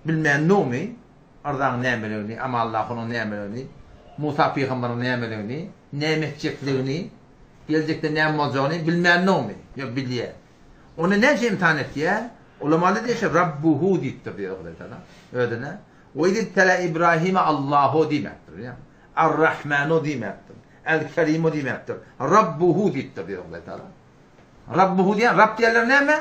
S1: Bilmän nowmy? Arzaň nämeligini, Amallahunyň nämeligini, Musa pygamberiň nämeligini, näme etjekligini, geljekde näme boljagyny bilmän nowmy? Ýok, bilýär. Ony näme üçin imtihan etýär? Ulamalar diýýär, Rabbuhu diýipdir diýýär Hudaý Taala özüne. We izibtela Ibrahime Allahu diýmekdir. Bilýäňmi? Ar-Rahmanu diýmekdir. El-Kerimu diýmekdir. Rabbuhu diýipdir diýýär Hudaý Taala. Rabbuhu diýen, Rab diýenler näme?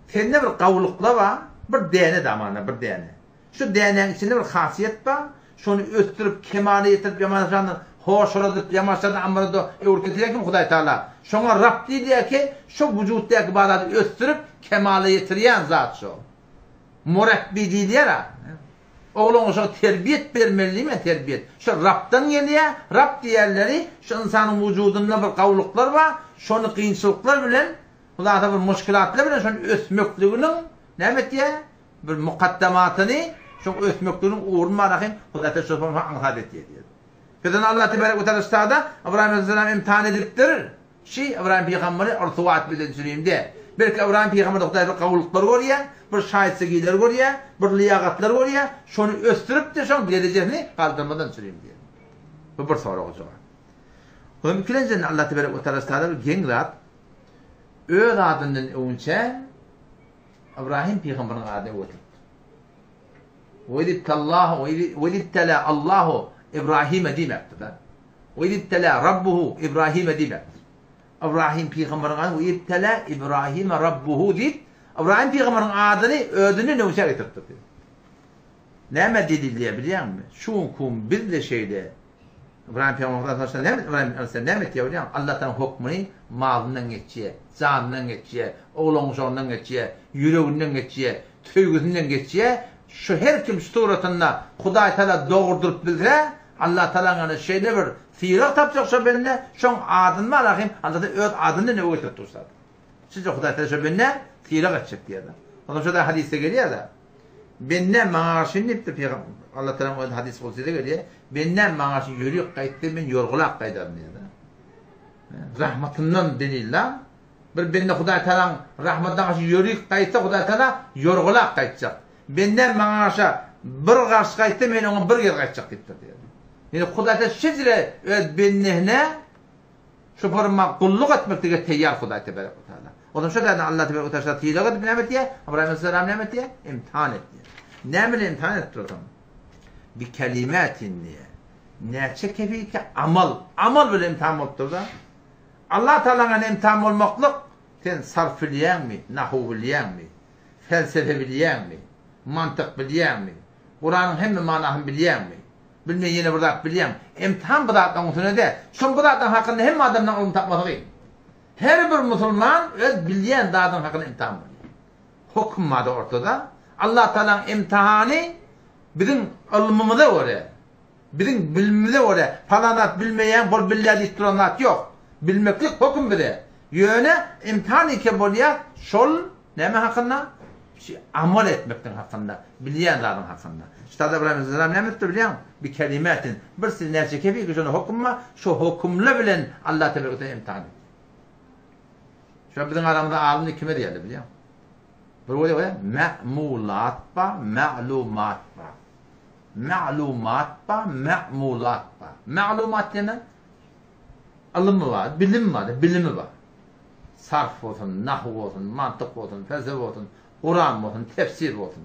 S1: Sende bir gawulykla bar, bir däne damana, bir däne. Şu dänäň içinde bir hasiýet bar, şony ösdürip, kemala ýetirip, ýamanlaşandan hoşaladyp, ýamanlaşandan amrada öwrüp getirýän kim Hudaý Taala. Şoňa Rab diýilýär ki, şu wujutdaky bar zady ösdürip, kemala ýetirýän zat şo. Murabbi diýilýär-a. Oglan uşaga terbiýet bermeli diýme, terbiýet. Şu Rabdan gelýär, Rab diýenleri şu ynsanyň wujudynda bir gawulyklar bar, şony kynçylyklar bilen, hulasa bir muşkilatlar bilen şony ösmekliginiň näme etýär? Bir mukaddamatyny, şoň ösmekliginiň ugruny barahyn Hudaý Taala şo aňsat etýär diýýär. Bizden Allah tebarek we taala ştada Ybraýym aleyhisselam imtihan edipdir. Şi Ybraýym pygamberi yrsuwat bilen süreyim-de. Belki Ybraýym pygamberde Hudaý bir gawulyklar görýär, bir şaýytsygiler görýär, bir lyýagatlar görýär, şony ösdürip-de şoň derejesini galdyrmadan süreyim diýýär. Bu bir soraga jogap. Onam ikilenjiden Allah tebarek we taala ştada bir geň zat öz adyndan öwünçä Ybraýym pygamberiň adyny öwütipdir. Welibtallahu welibtala Allahu Ibrahime diýmekdir-de. Welibtala Rabbuhu Ibrahime diýmekdir. Ibrahim pygamberiň adyny welibtala Ibrahime Rabbuhu diýip, Ibrahim pygamberiň adyny özünden öwse getiripdir diýip. Näme delil diýe bilýäňmi? Şu gün biz-de şeýle Ybraýym pygamber Hudaý näme Ybraýym aleyhisselam näme etýär bilýäňmi? Allah taala hokmuny malyndan geçýär, janyndan geçýär, oglan-uşagyndan geçýär, ýüreginden geçýär, söýgüsinden geçýär. Şu her kim şu suratynda Hudaý taala dogurdyryp bilse, Allah taala ýany şeýle bir sylag tapjak şo bende, şoň adyny barahym Allah taala öz adyndan öwe getirip dursa. Şunça Hudaý taala şo bende sylag etjek diýýär. Ondan şo da hadysda gelýär-de. Bendäm maňa garşy diýipdir pygamber. Allah Taala öz hadys kudside gelýär. Bendäm maňa garşy ýörik gaýtdy, men ýorgulap gaýdaryn diýýär. Rahmatyndan delil da. Bir bende Hudaý Taalaň rahmatyna garşy ýörik gaýtsa Hudaý Taala ýorgulap gaýtjak. Bendäm maňa garşy bir garşy gaýtsa men oňa bir gez gaýtjak diýipdir diýýär. Ýani Hudaý Taala şejre öz bendesine Şu forma gulluk etmeklige teýýar Hudaý tebarek we taala. Ondan şo däne Allah tebarek we taala sylag edip näme etýär? Ybraýym aleyhisselam näme etýär? Imtihan etýär. Näme bilen imtihan edip dursaň? Bi kelimatin diýär. Näçe kefiki amal, amal bilen imtihan bolup durda. Allah taalaňa imtihan bolmaklyk sen sarf bilýäňmi, nahu bilýäňmi, felsefe bilýäňmi, mantyk bilýäňmi, Kuranyň hemme manasyny bilýäňmi? Bilmeýän ýene bir zat bilýäň. Imtihan bu zatlaryň üstüne däl. Şol bu zatlaryň hakynda hemme adamdan ylym tapmasy kyn. Her bir musulman öz bilýän zadynyň hakynda imtihan bolýar. Höküm bardy ortada. Allah Tagalaň imtihany biziň ylmymyza görä, biziň bilimimize görä, palan zat bilmeýäň, bol bilýär diýip duran zat ýok. Bilmeklik höküm bize. Ýöne imtihan ike bolýar şol näme hakynda? Şu amal etmekligiň hakynda, bilýän zadyň hakynda. Ştada Ibrahim aleyhisselam näme etdi bilýäňmi? Bi kelimatin, bir siz näçe kefil ki şonda hokum bar, şo hokumlar bilen Allah tebarek we imtihan etdi. Şo biziň aramyzda alym diýip kime diýerler bilýäňmi? Bir bolýar, ma'mulat ba, ma'lumat ba. Ma'lumat ba, ma'mulat ba. Ma'lumat diýene Ylymy bar, bilimi bar, bilimi bar. Sarf bolsun, nahw bolsun, mantyk bolsun, felsefe bolsun, Kuran bolsun, tefsir bolsun.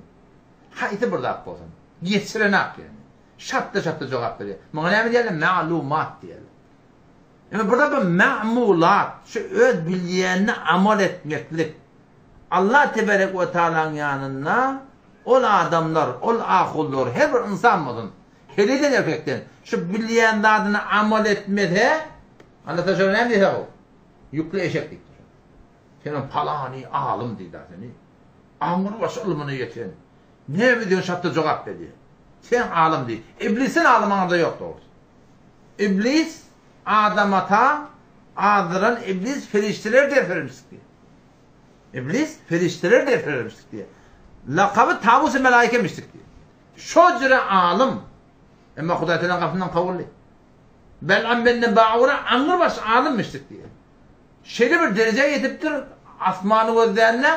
S1: Haýsy bir zat bolsun. Geçirenak ýagny. Şatda-şatda jogap berýär. Muňa näme diýerler? Ma'lumat diýerler. Emma bir zat bar, ma'mulat, şu öz bilýänine amal etmeklik. Allah teberek we taalaň ýanynda ol adamlar, ol ahunlar, her bir ynsan bolsun, Heleýden erkekden şu bilýän zadyny amal etmese, Allah taala şoňa näme diýse gowy? Ýükli eşek diýipdir. Senem palany alym diýdi seni. Aňrybaşy ylmyna ýeten. Näme diýen şatda jogap berýär. Sen alym diý. Iblisden alym aňyrda ýok dogrusy. Iblis Adam ata azdyran iblis perişdeler ders bermişdik diýýär. Iblis perişdeler ders bermişdik diýýär. Lakaby Tawus-y Melaikemişdik diýýär. Şo jüre alym. Emma Hudaý Tagalaň gapysyndan kowuldy. Bel'am benne Baura aňrybaş alymmyşdyk diýýär. Şeýle bir derejä ýetipdir, asmany gözlände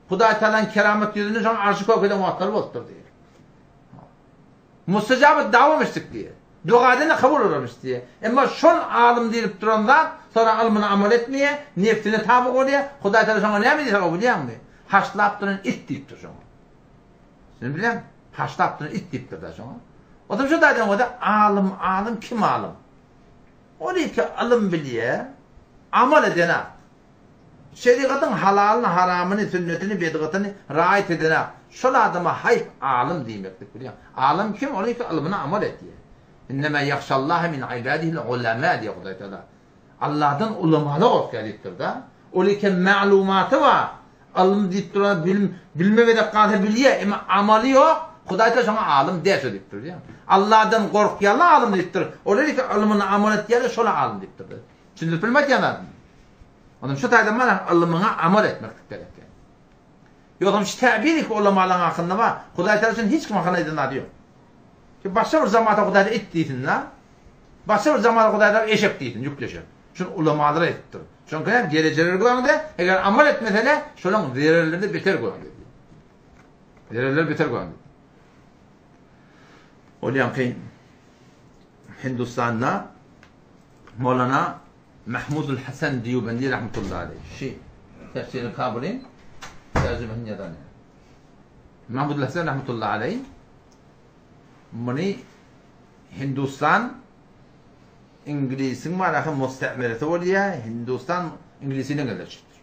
S1: Hudaý Tagalaň keramat ýüzüni şoň arşy kök eden wagtlary bolupdyr diýýär. Mustajaby dawamyşdyk diýýär. Doga edende kabul bolarmyş diýýär. Emma şol alym diýlip duran zat soňra ylmyna amal etmeýär, nebsine taby bolýar. Hudaý Tagala şoňa näme diýse bilýäňmi? Haşlap duran it diýipdir şoňa. Sen bilýäň, haşlap duran it diýipdir-dä şoňa. Otam şo taýdan bolsa, alym, alym, kim alym? Ol iki ylym bilýär, amal edenak. Şerigatyň halalyny, haramyny, sünnetini, bidgatyny raýat edenak. Şol adama haýp alym diýmeklik bilýäň. Alym kim? Ol iki ylmyna amal edýär. Innemâ ýahşallaha min ibadihil ulemâ diýýär Hudaý Tagala. Allahdan ulamalar gorkýar diýipdir-de. Ol eken maglumaty bar. Ylym diýip duran bilim, bilme gezek galsa bilýär, emma amaly ýok. Hudaý Taala şoňa alym däl diýipdir diýýär. Allahdan gorkýanlar alym diýipdir. Olar eken ylmyny amal etýärler, şolar alym diýipdir. Düşündirip bilmedi aýdýan zadymy. Ondan şu taýdan mana ylmyňa amal etmeklik gerek. Ýogsam şu täbir iki ulamalaryň hakynda bar. Hudaý Taala üçin hiç kim hakynda aýdan zady ýok. Ki başga bir jamata Hudaý it diýsin-de, başga bir jamata Hudaý Taala eşek diýsin, ýükli eşek. Şuny ulamalar aýdypdyr. Çünki hem derejeleri görende, eger amal etmesele, şolaň zererlerini beter görende diýip. Zererleri beter görende. Ol ýaňky Hindistanda Molana Mahmudul Hasan Diýubendi rahmetullahi aleýh. Şi tefsiri Kabulyň terjimesini ýazan. Mahmudul Hasan rahmetullahi aleýh muny Hindistan Iňlisiň marahy mustamiresi bolýar, Hindistan Iňlisine gelip çykypdyr.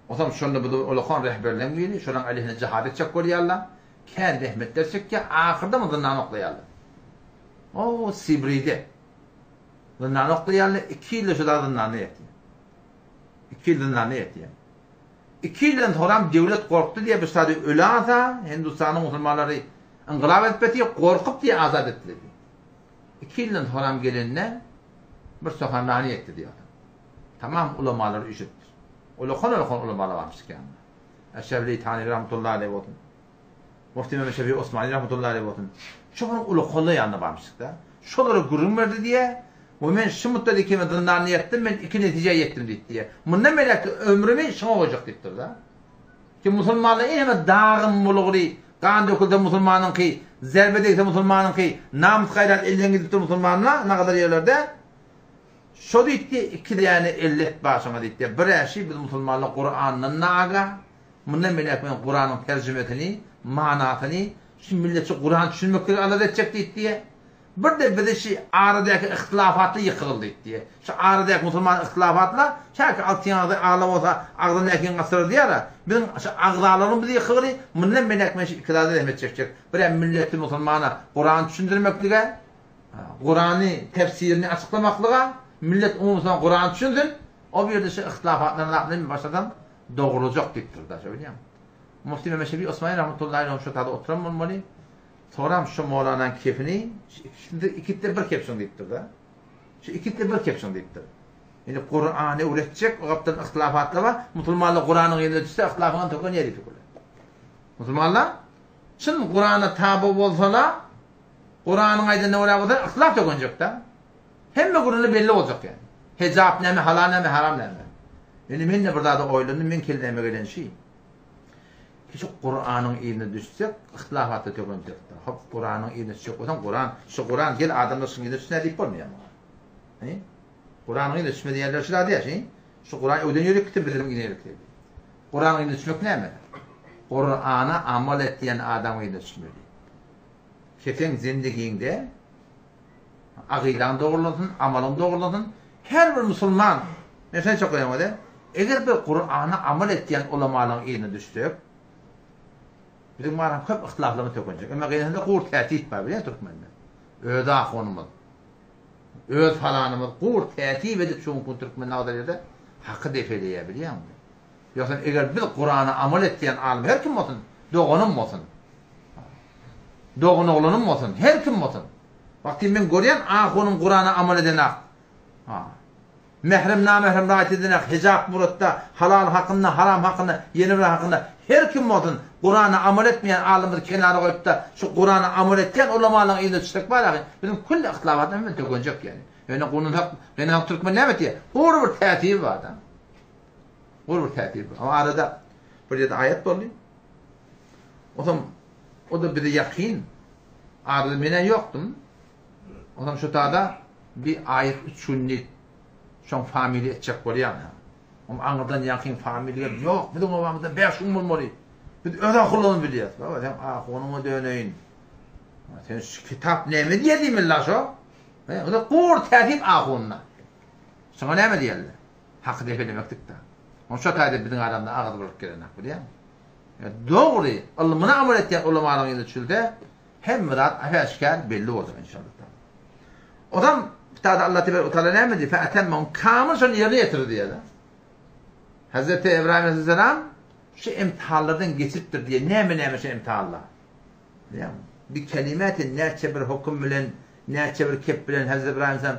S1: Otam şonda bu ulakan rehberleň biri, şolaň aleyhine jihad etjek bolýarlar. Kän zähmetler çekýär, ahyrda muny zyndan oklaýarlar. O Sibride zyndan oklaýarlar, 2 ýylda şu da zyndanda ýatýar. 2 ýyl zyndanda ýatýar. 2 ýyldan soňram döwlet gorkdy diýip, bu şady öle alsa, Hindistanyň musulmanlary yngylap edip diýip, gorkup diýip azat etdiler. Iki ýyldan soňram gelende bir sohanrany etdi diýýär. Tamam ulamalary üýşüpdir. Ulakan-ulakan ulamalar barmyş ýanynda. Eşref Tani rahmetullahi aleyh bolsun. Mufti Mehmet Şefi Osmani rahmetullahi aleyh bolsun. Şu bir ulakanlar ýanynda barmyşdyk-da. Şolara gürrüň berdi diýýär. We men şu muddat ikimi zyndanda ýatdym, men iki netijä ýetdim diýip diýýär. Mundan beýläkki ömrümi şoňa goýjak diýipdir-de. Ki musulmanlar eneme dagyn bulgury, gan dökülse musulmanyňky, zerbe degse musulmanyňky, namys gaýrat elden gidipdir musulmanda, nagadar ýerlerde. Şo diýipdi, iki däne ellet bar şoňa diýipdi. Bir äşi biz musulmanlar Kurandan naga, mundan beýläk men Kuranyň terjimesini, manasyny, şu milletçe Kuran düşünmekligi alada etjek diýipdi. Bir-de bizi şi aradaky yhtylafatly ýykygyl diýipdi. Şu aradaky musulman yhtylafatla, şäki altyn agzy agla bolsa agzyndakyny gaçyrar diýýär-ä. Biziň şu agzalarymyz bizi ýykygyly, mundan beýläk men şu iki zada zähmet çekjek. Birem milleti musulmana Kurany düşündirmeklige, Kurany tefsirini açyklamaklyga, millet umumy Kurany düşünsin, o bir ýerde şu yhtylafatlaryň zadyny men başlasam dogrulajak diýipdir-da, şo bilýäňmi? Mufti Mehmet Şefi Osmani rahmetullahi aleyh şo tada oturan bolmaly. Soram şu Molanaň kepini, şu ikisinde ikisi-de bir kepşiň diýipdir-de. Şu ikisi-de bir kepşiň diýipdir. Indi Kurany öwretjek, o gapdan yhtilafatlar bar. Musulmanlar Kuranyň ýerine düşse, yhtilafyňam tökenýär diýip olar. Musulmanlar çyn Kurana taby bolsalar, Kuranyň aýdanyna görä bolsa, yhtilaf tökenjek-de. Hemme gürrüňler belli boljak ýaly. Hejap näme, halal näme, haram näme. Indi men-de bir zada oýlandym, meň kelläme gelen şi. Şu Kuranyň yzyna düşsek, yhtilafatda tökenjek-de. Hop, Kuranyň yzyna düşjek bolsaň, Kuran, şu Kuran gel adamlar şuň yzyna düşsün diýip bolmaýar muňa. He? Kuranyň yzyna düşme diýýärler şu zady ýa, şi. Şu Kuran öwden ýörük gitsin, biziň yzyna ýörük diýdi. Kuranyň yzyna düşmek näme? Kurana amal etýän adamyň yzyna düşmeli. Keseň zendigiňde Akydaň dogrulasyn, amalyň dogrulasyn. Her bir musulman, men şony çok goýaňyz, eger bir Kurana amal etýän ulamalaryň yzyna düşsek, biziň baram köp yhtilaflarymyz tökenjek. Emma gynansa gur täsip bar bilýän türkmende. Öz ahunymyz, öz falanymyz gur täsip edip şu gün türkmen agzal ýerde haky depeleýär bilýäňmi? Ýogsam eger biz Kurana amal etýän alym her kim bolsun, doganym bolsun, dogan oglanym bolsun, her kim bolsun. Wagty men görýän ahunym Kurana amal edenak. Ha. Mährem namährem raýat edenak, hijap muratda, halal hakynda, haram hakynda, ýene bir hakynda her kim bolsun Kurana amal etmeýän alymyzy kenara goýup-da, şu Kurana amal etýän ulamalaryň yzyna düşsek bar ahy, biziň külli yhtilafatymyz hemen tökenjek ýaly. Ýöne gurnasak, gynansak türkmen näme etýär? Gury bir täsiri bar-da. Gury bir täsiri bar. Amma arada bir ýerde aýat boldy. Onsoň o-da bize ýakyn. Arada men-ä ýokdum. Onsoň şu tada bir aýat üç gün diýip, şoň familiýa etjek bolýan. Oň aňyrdan ýakyn familiýa ýok, biziň obamyzda bäş gün bolmaly. Biz öz ahunlarymyzy bilýäs. Baba, sen ahunyňa döneýin. Sen şu kitap näme diýýär diýmeli şo? He, o-da gur täsip ahunyna. Şoňa näme diýerler? Haky depelemekdik-dä. Oň şo taýda biziň aramyzda agyz bolup gelenok, bilýäňmi? Dogry, ylmyna amal etýän ulamalaryň ýüzi çülse, hemme zat äşgär belli boljak inşallah taala. Ozam kitabda Allah tebarek we taala näme diýýär? Fe'etemmehum kamyl şony ýerine ýetirdi diýýär. Hazreti Ibrahim aleyhisselam şu imtihanlardan geçipdir diýýär. Näme näme şu imtihanlar? Bilýäňmi? Bir kelimätin näçe bir höküm bilen, näçe bir kep bilen Hazreti Ibrahim aleyhisselam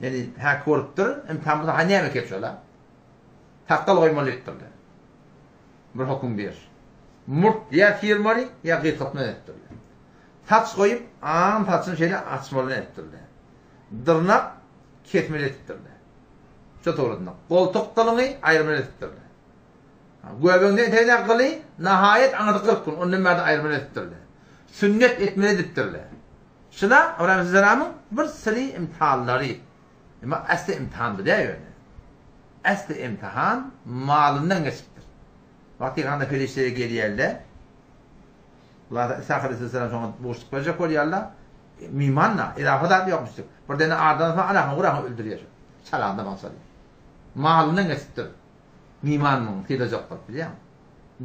S1: ýani häk bolupdyr. Imtihan bolsa ha näme kep şola? Sakgal goýmaly diýipdirler. Bir höküm ber. Murt ýa syrmaly, ýa gysgaltmaly edipdirler. Saç goýup, aň saçyny şeýle açmaly edipdirler. Dyrnak kesmeli edipdirler. Şu suratynda. Goltuk gylyňy aýyrmaly edipdirler. Göbegiňden etegine gyly, nahaýat aňyrsy 40 gün, ondan bärde aýyrmaly edipdirler. Sünnet etmeli edipdirler. Şula Ibrahim aleyhisselamyň bir syry imtihanlary. Emma äsli imtihan bu däl ýöne. Äsli imtihan malyndan geçipdir. Wagty ganda perişdeler gelýärler. Allah İsa aleyhisselam şoňa buşluk berjek bolýarlar. Miman-da, izafa zat ýok müşrik. Bir dene ardan soň anasyny guragyny öldürýär. Çalanda maňsaly. Malyndan geçipdir. Miman muň sylajak bolup bilýäňmi?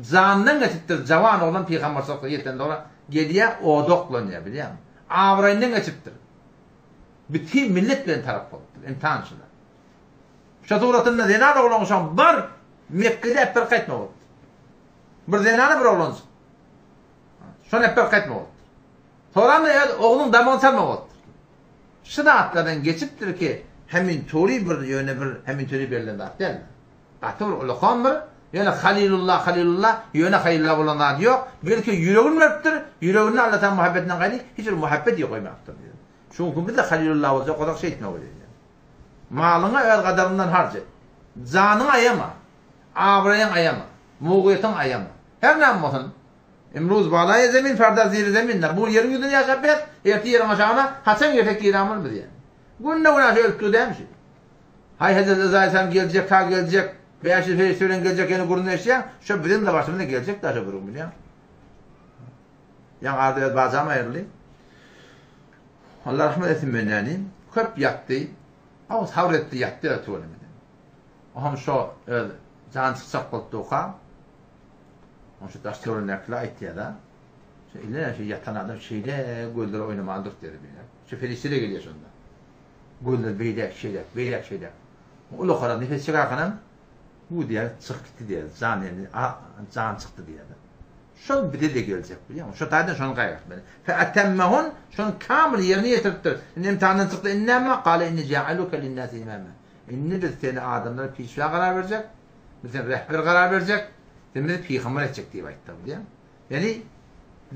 S1: Janyndan geçipdir. Jawan oglan pygamberçilikde ýeten dogry gelýär, oda oklanýar bilýäňmi? Abraýyndan geçipdir. Bütin millet bilen tarap bolupdyr. Imtihan şular. Şo suratynda zenan oglan şoň bar Mekgede äpber gaýtma bolupdyr. Bir zenana bir oglanjyk. Şony äpber gaýtma bolupdyr. Soran öz ogluň damagyny çalma bolupdyr. Şu zatlardan geçipdir ki, hemin turi bir ýöne bir hemin turi berlen zat däl. Gaty bir ulakan bir ýöne Halilullah Halilullah ýöne Halilullah bolan zat ýok. Belki ýüregini beripdir, ýüreginde Allah Taala muhabbetinden gaýry hiç bir muhabbet ýok goýmapdyr. Çünki biz de Halilullah bolsak, ozak şeýtmek bolýar. Malyňy öz gadaryňdan harç et. Janyňy aýama. Abraýyňy aýama. Mugyýetiňi aýama. Her näme bolsun, imruz balaýy zemin, farda ziri zemindir. Bu ýeriň ýüzünde ýaşap ber, erte ýeriň aşagyna haçan girsek girän bol biz ýa. Günde-günaşa ölüp dur dämi şu? Haý Hezreti Yzaýyl sen geljek, ta geljek, 500 perişde bilen geljek ýene gürrüň eşýäň, şo biziň-de başymyza geljek da şo bir gün bilýäň. Ýaňy arada öz bajam aýryldy. Allah rahmet etsin mendäni. Köp ýatdy. Aw sabr etdi, ýatdy öz tüwelemeden. Oňam şo öz jan çykjak bolup durka, oň şu daş töweregindäkiler aýtýar-da, Şu ine şu ýatan adam şeýle gözleri oýnaman durdy diýdi beýle. Şu perişde-de gelýär şonda. Gözleri beýläk şeýläk, beýläk şeýläk. Ulakarak nefes çekarkanam bu diýýär, çykyp gitdi diýýär. Jan indi jan çykdy diýýär. Şol bize-de geljek bilýäňmi? Şo taýdan şony gaýgyrt meli. Fe etemmehun şony kamyl ýerine ýetiripdir. Indi imtihandan çykdy, indi näme? Kale inni jailuke linnasi imama. Indi biz seni adamlara pişwa karar berjek, biz seni rehber karar berjek, sen bizi pygamber etjek diýip aýtdy bilýäňmi? Ýagny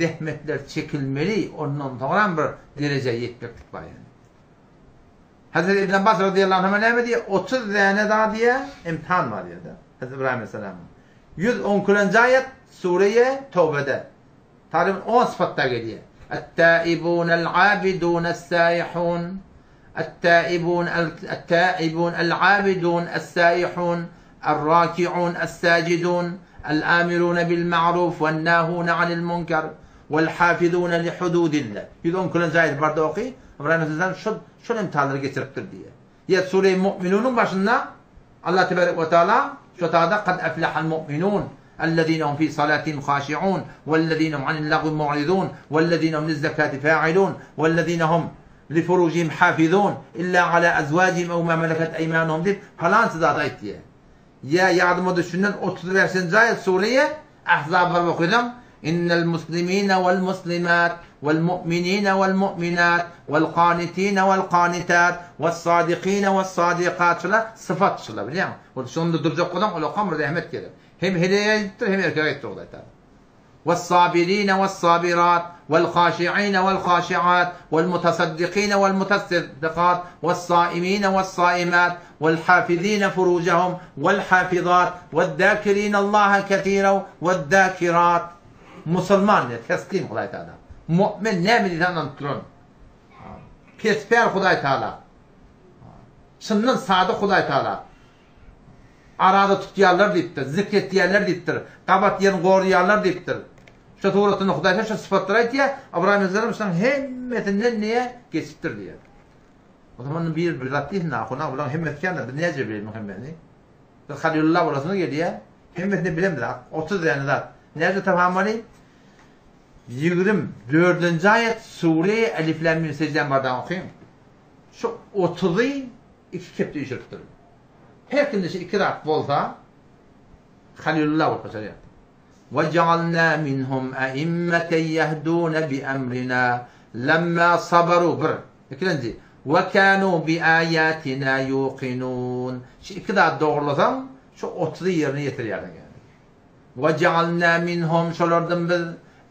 S1: zähmetler çekilmeli, ondan soňram bir derejä ýetmeklik bar ýagny. Hazreti Ibn Abbas radiyallahu anhu näme diýýär? 30 däne zat diýýär, imtihan bar diýýär-de. Hazreti Ibrahim aleyhisselamyň. 112-nji aýat Sure-i Tawbede. Taryp 10 sypatda gelýär. Et-taibun el-abidun es-saihun. Et-taibun el-taibun el-abidun es-saihun. Er-rakiun es-sajidun. El-amirun bil-ma'ruf we'n-nahun anil munkar. Wal-hafizun li hududillah. 112-nji aýat barda oky. Ibrahim aleyhisselam şu şol imtihanlary geçiripdir diýýär. Ýa Sure-i Mu'minunyň başynda Allah tebarek we taala şu tada kad eflahal mu'minun ellezine hum fi salatihim haşiun wellezine hum anil lagwi mu'ridun wellezine hum lizzakati fa'ilun wellezine hum li furujihim hafizun illa ala azwajihim ew ma malakat eymanuhum diýip palança zat aýtýar. Ýa ýadyma düşünen 35-nji aýat Sure-i Ahzab baryp okasaň, Innel muslimine wal muslimat wal mu'minine wal mu'minat wal kanitine wal kanitat was sadikine was sadikat şular syfat şular bilýäňmi? Ol şonda durjak bolsaň olakam bir zähmet gerek. Hem heleýe aýdypdyr hem erkege aýdypdyr Hudaý Taala. Was-sabirine was-sabirat wal-haşiine wal-haşiat wal-mutasaddikine wal-mutasaddikat was-saimine was-saimat wal-hafizine furujahum wal-hafizat waz-zakirine Allaha kesiran waz-zakirat Musulman diýýär, teslim Hudaý Taala. Mu'min näme diýse ynanyp duran. Pespäl Hudaý Taala. Çyndan sadyk Hudaý Taala. Araza tutýarlar diýipdir, zikr etýärler diýipdir, gabat ýerini goraýarlar diýipdir. Şu suratynda Hudaý şu sypatlary aýtýar, Ybraýym aleyhisselam şularyň hemmesinden diýýär, geçipdir diýýär. O zaman bir bir zat diýsin, ahuna bularyň hemmesi kändir, biz näce bilelim hemmesini? Biz Halilullah bolasymyz gelýär, hemmesini bilemizok, 30 däne zat. Näce tapamaly? 24-nji aýat sure Elif Lam Mim sejdäň bardagyny okyň. Şu otuzy iki kepde üýşüripdir. Her kimde şu iki zat bolsa, Halilullah bolup başarýar. Ve cealna minhum a'immeten yehdune bi emrina lemma sabaru bir. Ikilenji ve kanu bi ayatina yuqinun. Şu iki zat dogrulasaň, şu otuzy ýerine ýetirýärsiň ýagny. Ve cealna minhum şolardan biz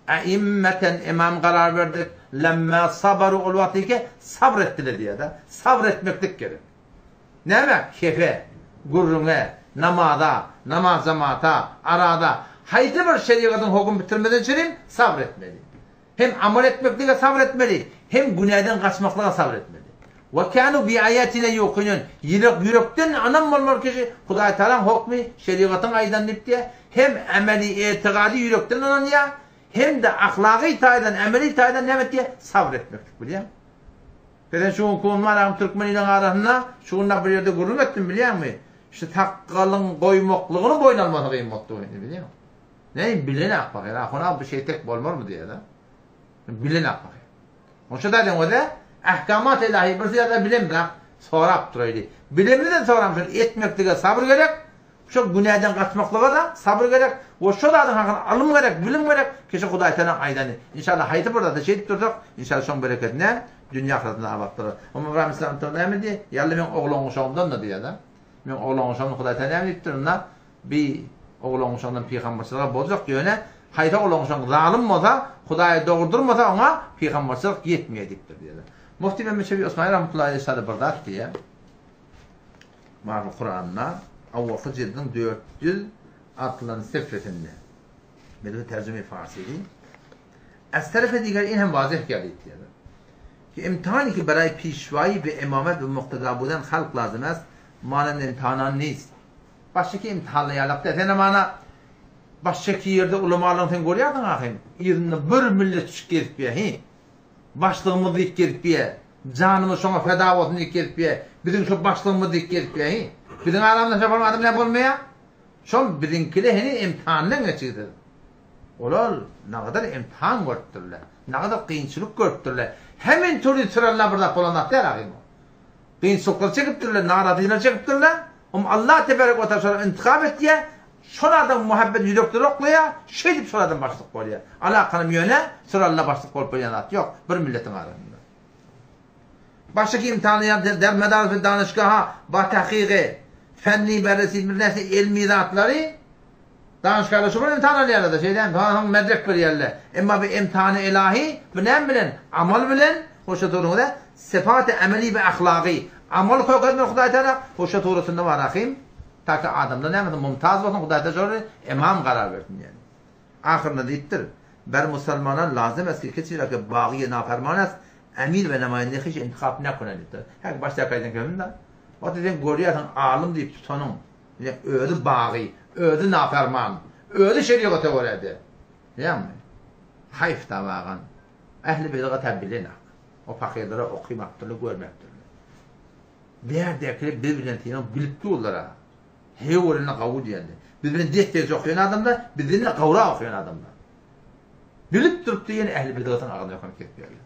S1: a'immeten imam karar berdik. Lemma sabaru ol wagty ki sabr etdiler diýýär-de. Sabr etmeklik gerek. Näme? Kefe, gürrüňe, namaza, namaz-jamata, araza, haýsy bir şerigatyň höküm bitirmeden çenli sabr etmeli. Hem amal etmeklige sabr etmeli, hem günäden gaçmaklyga sabr etmeli. Ve kanu bi ayatina yuqinun. Ýürek ýürekden ynam bolmaly kişi Hudaý Tagalaň hokmy, şerigatyň aýdany diýip diýýär. Hem emeli etigady ýürekden ynanýar, hem-de ahlagy taýdan, emeli taýdan näme etýär? Sabr etmeklik bilýäňmi? Sen şu gün Kunman türkmen iliň arasynda şu gün bir ýerde gürrüň etdim bilýäňmi? Şu sakgalyň goýmaklygyny boýun almasy kyn bolupdy indi bilýäňmi? Näme bilen akmak ýa ahun bu şeýtek bolmarmy diýýär-de. Bilen akmak. Oşa da diýen özi ahkamat ilahi bir zat bilen birak sorap duraýdy. Bilemizden soram şol etmeklige sabyr gerek. Şol günäden gaçmaklyga-da sabyr gerek we şol zadyň hakyna ylym gerek, bilim gerek, kişi Hudaý Tagalaň aýdany. Inşallah haýsy bir zada şeýdip dursak, inşallah şoň berekedine dünýe ahyretinde abat bolar. Onda Ybraýym aleyhisselam Taala näme diýýär? Ýa-da meň oglan-uşagymdan-da diýýär-de. Meň oglan-uşagymdan Hudaý Taala näme diýipdir? Onda bi oglan-uşagdan pygamberçilik boljak, ýöne haýsy oglan-uşagyň zalym bolsa, Hudaýa dogry durmasa oňa pygamberçilik ýetmeýär diýipdir diýýär. Mufti Mehmet Şefi Osmani rahmetullahi aleyh bir zat diýýär. Mawy Kuranda awalky jildiň 406 sefresinde. Medeni terjime farsili. Az tarafı diğer in hem vazih geldi diýýär. Ki imtihani ki beraý pişwaýy we imamet we mukteda buden halk lazym est, manend imtihanan nist. Başky imtihanlaýarlykda sen mana başky ýerde ulamalaryň sen görýärsiň ahym. Yzynda bir millet çykyp gezip ýa, hi. Başlygymyz diýip gezip ýa. Janymyz şoňa feda bolsun diýip gezip ýa. Biziň şo başlygymyz diýip gezip ýa, hi. Biziň aramyzda şo bolan adam näme bolmaýar? Şol biziňkile heni imtihandan geçigsiz. Olar nagadar imtihan görüpdirler. Nagadar kynçylyk görüpdirler. Hemen türli sürella bir zat bolan zat däl ahym. Kynçylyklar çekipdirler, narazylar çekipdirler. Om Allah teberek we taala şolara intikam etýär. Şol adam muhabbet ýürekde oklaýar, şeýdip şol adam başlyk bolýar. Alakanym ýöne sürella başlyk bolup bilýän zat ýok bir milletiň arasynda. Başga imtihany ýa der madaris danyşgaha ba tahkygy fenni berresi bir näse ilmi zatlary danyşgahda şu bir imtihan alýarlar-da, şeýdämi? Soň medrek berýärler. Emma bu imtihany ilahi bu näme bilen? Amal bilen, hoşa turuňyza, sypaty ameli we ahlagy. Amal kökezmeli Hudaý Taala, hoşa surasynda bar ahym. Taki adamlar näme mumtaz bolsun, Hudaý Taala şolar imam karar bersin diýen. Ahyrynda diýipdir, Ber musalmanan lazym est ki kesi ra ki bagy naferman est, emir we nemaýende hiç intihap nekune diýipdir. Hä başdaky aýdan kebim-de. Wagty sen görýärsiň alym diýip tutanyň, ine özi bagy, özi naferman, özi şerigata görä-de. Bilýäňmi? Haýf dawagan. Ähli bidgat-a bilenak. O pahyrlara okymapdyrlar, görmepdirler. Bärdäkiler biz bilen synaň bilip durlar-a. He görende gawy diýende. Biz bilen des-deňje okaýan adamlar, bizden-de gowrak okaýan adamlar. Bilip durupdy ýene ähli bidgatyň agzyny ýokan kesip ýörler.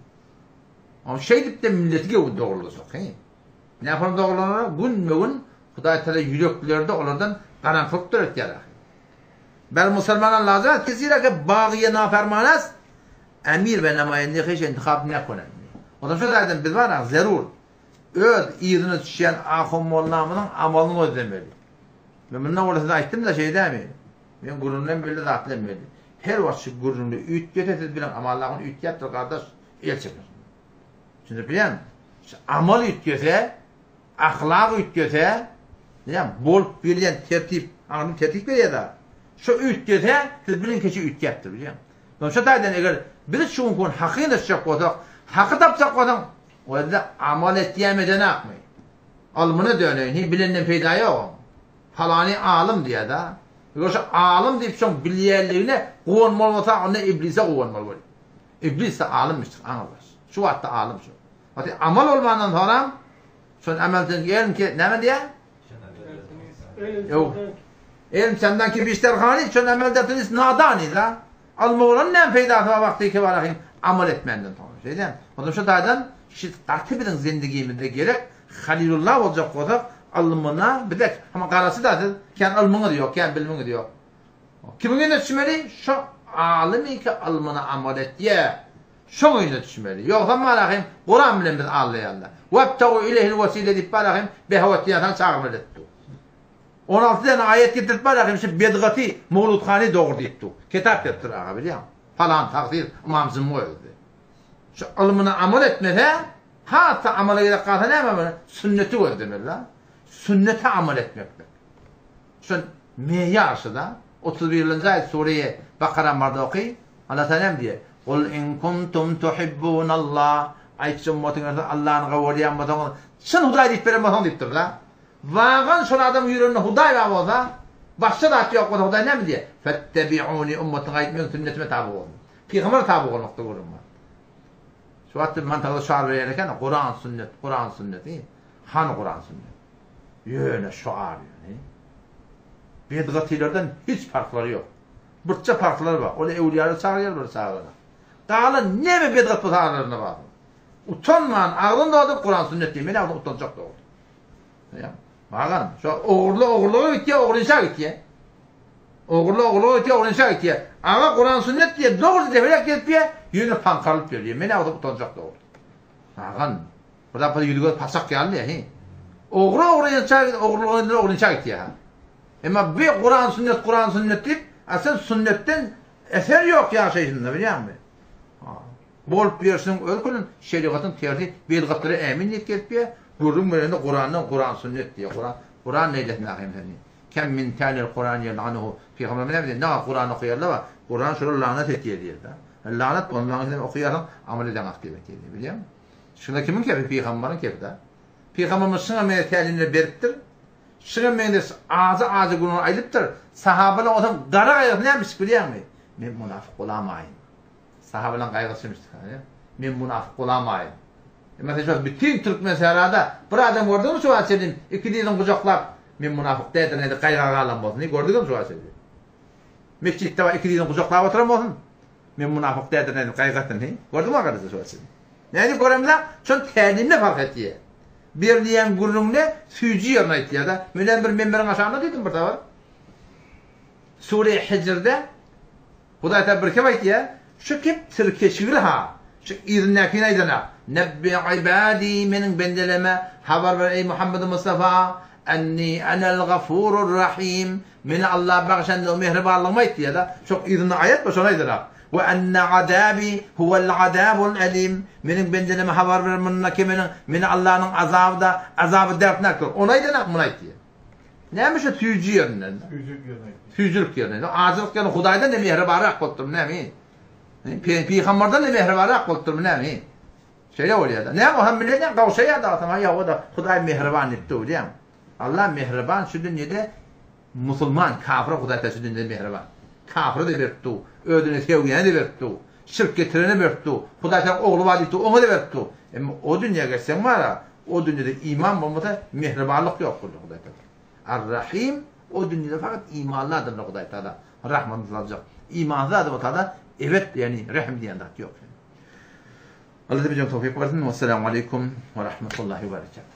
S1: Oň şeýdip-de milleti gewin dogrulajak, he. Nähili dogrulanara günbe-gün Hudaý Taala ýüreklerde olardan garaňkylyk döretýär ahyry. Ber musulmana lazym kesi ke bagyýe nafermanas emir we nemaýende hiç intihap nekonen. Ondan şo taýdan biz bar zerur öz yzyna düşýän ahun mollamyzyň amalyny gözlemeli. Men mundan owal size aýtdym-da şeýdämi? Men gürrüňden belli zatlaram belli. Her wagt şu gürrüňde üýtgese siz biliň amallagyn üýtgäpdir gardaş el çeker. Düşündirip bilýäňmi? Şu amal üýtgese, ahlak üýtgese, näme bolup gelýän tertip, aňrym tertip berýär-de. Şu üýtgese siz biliň keçi üýtgäpdir bilýäňmi? Şo taýdan eger biz şu gün hakyny düşjek bolsak, haky tapjak bolsaň, Özde amal etýämi edenakmy? Almyna döneýin, hiý bilenden peýda ýok oň. Palany alym diýýär-dä. Eger şo alym diýip şoň bilýänligine guwanmaly bolsa, onda iblise guwanmaly bolýar. Iblis-de alymyşdyr, aňyrbaş. Şu wagtda alym şo. Wagty amal bolmandan soňram şol amelden elm ki näme diýýär? Ýok. Elm senden ki bişter hany, şol amelde tunis nadany da. Ylmy bolan näme peýdasy bar wagty ki bar amal etmänden soňra. Şeýdämi? Onda şu taýdan şu gaty biziň zindigimizde gerek Halilullah boljak bolsak ylmyna bize ama garasy da siz kän ylmyňyz ýok, kän bilimiňiz ýok. Kimiň ýüzüne düşmeli? Şo alymy ki ylmyna amal etýä. Şoň ýüzüne düşmeli. Ýogsam barahym Kuran bilen biz aldaýarlar. Webtagu ileyhil wesile diýip barahym behewet diýen çagyrmaly etdi. 16 däne aýat getirip bar ahim şu bedgaty Mowludhany dogry diýip dur. Kitap ýazypdyr aga bilýäňmi? Falan tagsyr Ymam Jumga özdi. Şu ylmyna amal etmese, has-da amala gerek galsa näme bolar? Sünneti gözlemeli da. Sünnete amal etmeklik. Şu meýar şu da. 31-nji aýat sure Bakara barda oky. Allah Taala näme diýýär? Kul in kuntum tuhibbunallah. Aýtjy ummatyň Allahny gowy görýän bolsaňyz, çyn Hudaý diýip beren bolsaň diýipdir da. Wagan şol adamyň ýüreginde Hudaý bar bolsa, başga zat ýok bolsa Hudaý näme diýýär? Fettebi'uni ummatyňa aýt meň sünnetime taby boluň. Pygambere taby bolmakda gürrüň bar. Şu wagt bir mantykda şuar berýär eken, Kuran sünnet, Kuran sünnet. Hany Kuran sünnet? Ýöne şuar ýöne. Bedgatylardan hiç parhlary ýok. Birçe parhlary bar. Ol öwliýalary çagyrýar, bir çagyranok. Galan näme bedgat bolsa aralarynda bar. Utanman agzyn dolduryp Kuran sünnet diýmeýän agzy utanjak dogry. Bagan, şu ogurly ogurlyga gitýär, ogrynça gitýär. Ogurly ogurlyga gitýär, ogrynça gitýär. Aga Kuran sünnet diýip dogry deprek gelipýär, ýöne paňkarylyp ýörýär. Men agzy utanjak dogry. Bagan, bir zapar ýüzi göz paçak ýaly diýär, he. Ogry ogrynça, ogurlyga gitýär, ogrynça gitýär. Emma bu Kuran sünnet, Kuran sünnet diýip, asyl sünnetden eser ýok ýaşaýşynda, bilýäňmi? Bolup ýörşüniň özi külen şerigatyň tersi bedgatlara ämin diýip gelipýär, gürrüň berende Kurandan Kuran sünnet diýýär, Kuran Kuran neýlesin ahym seni. Kem min tälil Kuran ýel'anuhu. Pygamberimiz näme diýýär? Nagat Kuran okaýarlar bar, Kuran şolara lanat etýär diýýär-de. Lanat bolmagyň sen okaýarsyň, amal edeňok diýmek diýýär, bilýäňmi? Şunda kimiň kepi? Pygamberiň kepi-de. Pygamberimiz şuňa meňzeş tälimler beripdir. Şuňa meňzeş ajy-ajy gürrüňler aýdypdyr. Sahabalaryň onsoň gara gaýgysy nämişik bilýäňmi? Men munafyk bolamaýyn. Sahabalaň gaýgysy şemişdi. Men munafyk bolamaýyn. Emma sen şu bütin türkmen sährada bir adam gördüňmi şu wagt çenli iki dyzyny gujaklap men munafyk däldirin diýip gaýga galan bolsun. Gördüňmi şu wagt çenli? Metjitde bar iki dyzyny gujaklap oturan bolsun. Men munafyk däldirin diýip gaýgy etsin. Gördüňmi arkadaşlar şu wagt çenli? Nädip göremde şol tälimde fark etýär. Berilýän gürrüňde süýji ýerini aýtýar-da. Menem bir memberiň aşagynda diýdim bir sapar. Sure Hijrde Hudaý Taala bir kep aýtýar, Şu kep tirkeşigli ha. Şu yzyndakyny aýdanak. Nebbi ibadi meniň bendelerime habar ber eý Muhammedi Mustafa, enni enel gafurur rahim. Meni Allah bagyşandygy mähribanlygymy aýt diýýär-de. Şo yzynda aýat bar şony aýdanak. We enne azabi huwel azabul elim. Meniň bendelerime habar ber munda ki meniň meni Allanyň azaby-da azaby derdnakdyr. Ony aýdanak muny aýt diýýär. Näme şu süýji ýerinden?
S2: Süýjülik ýerine aýtdy.
S1: Süýjülik ýerine. Ajylyk ýerine Hudaýdan-da mähribanrak bolupdyrmy näme? Pygamberden-de mähribanrak bolupdyrmy näme? Şeýle bolýar-da. Näme o hem bilen gowşaýar-da aslynda ýa-da Hudaý mähriban diýip dur bilýäň. Allah mähriban şu dünýede musulman kafyra Hudaý şu dünýede mähriban. Kafyra-da berip dur. Özüni sögýäne-de berip dur. Şirk getirene berip dur. Hudaý seniň ogly bar diýip dur, oňa-da berip dur. Emma o dünýä geçseň bar-a, o dünýede iman bolmasa mähribanlyk ýok Hudaý Tagala. Ar-Rahim o dünýede fakat imanly adamlar Hudaý Tagala rahmatyny saljak. Imansyz adama Tagala ebet ýagny rehim diýen zat ýok. Allah bize towfik bersin. Wessalamu aleýkum we rahmetullahi we berekatuh.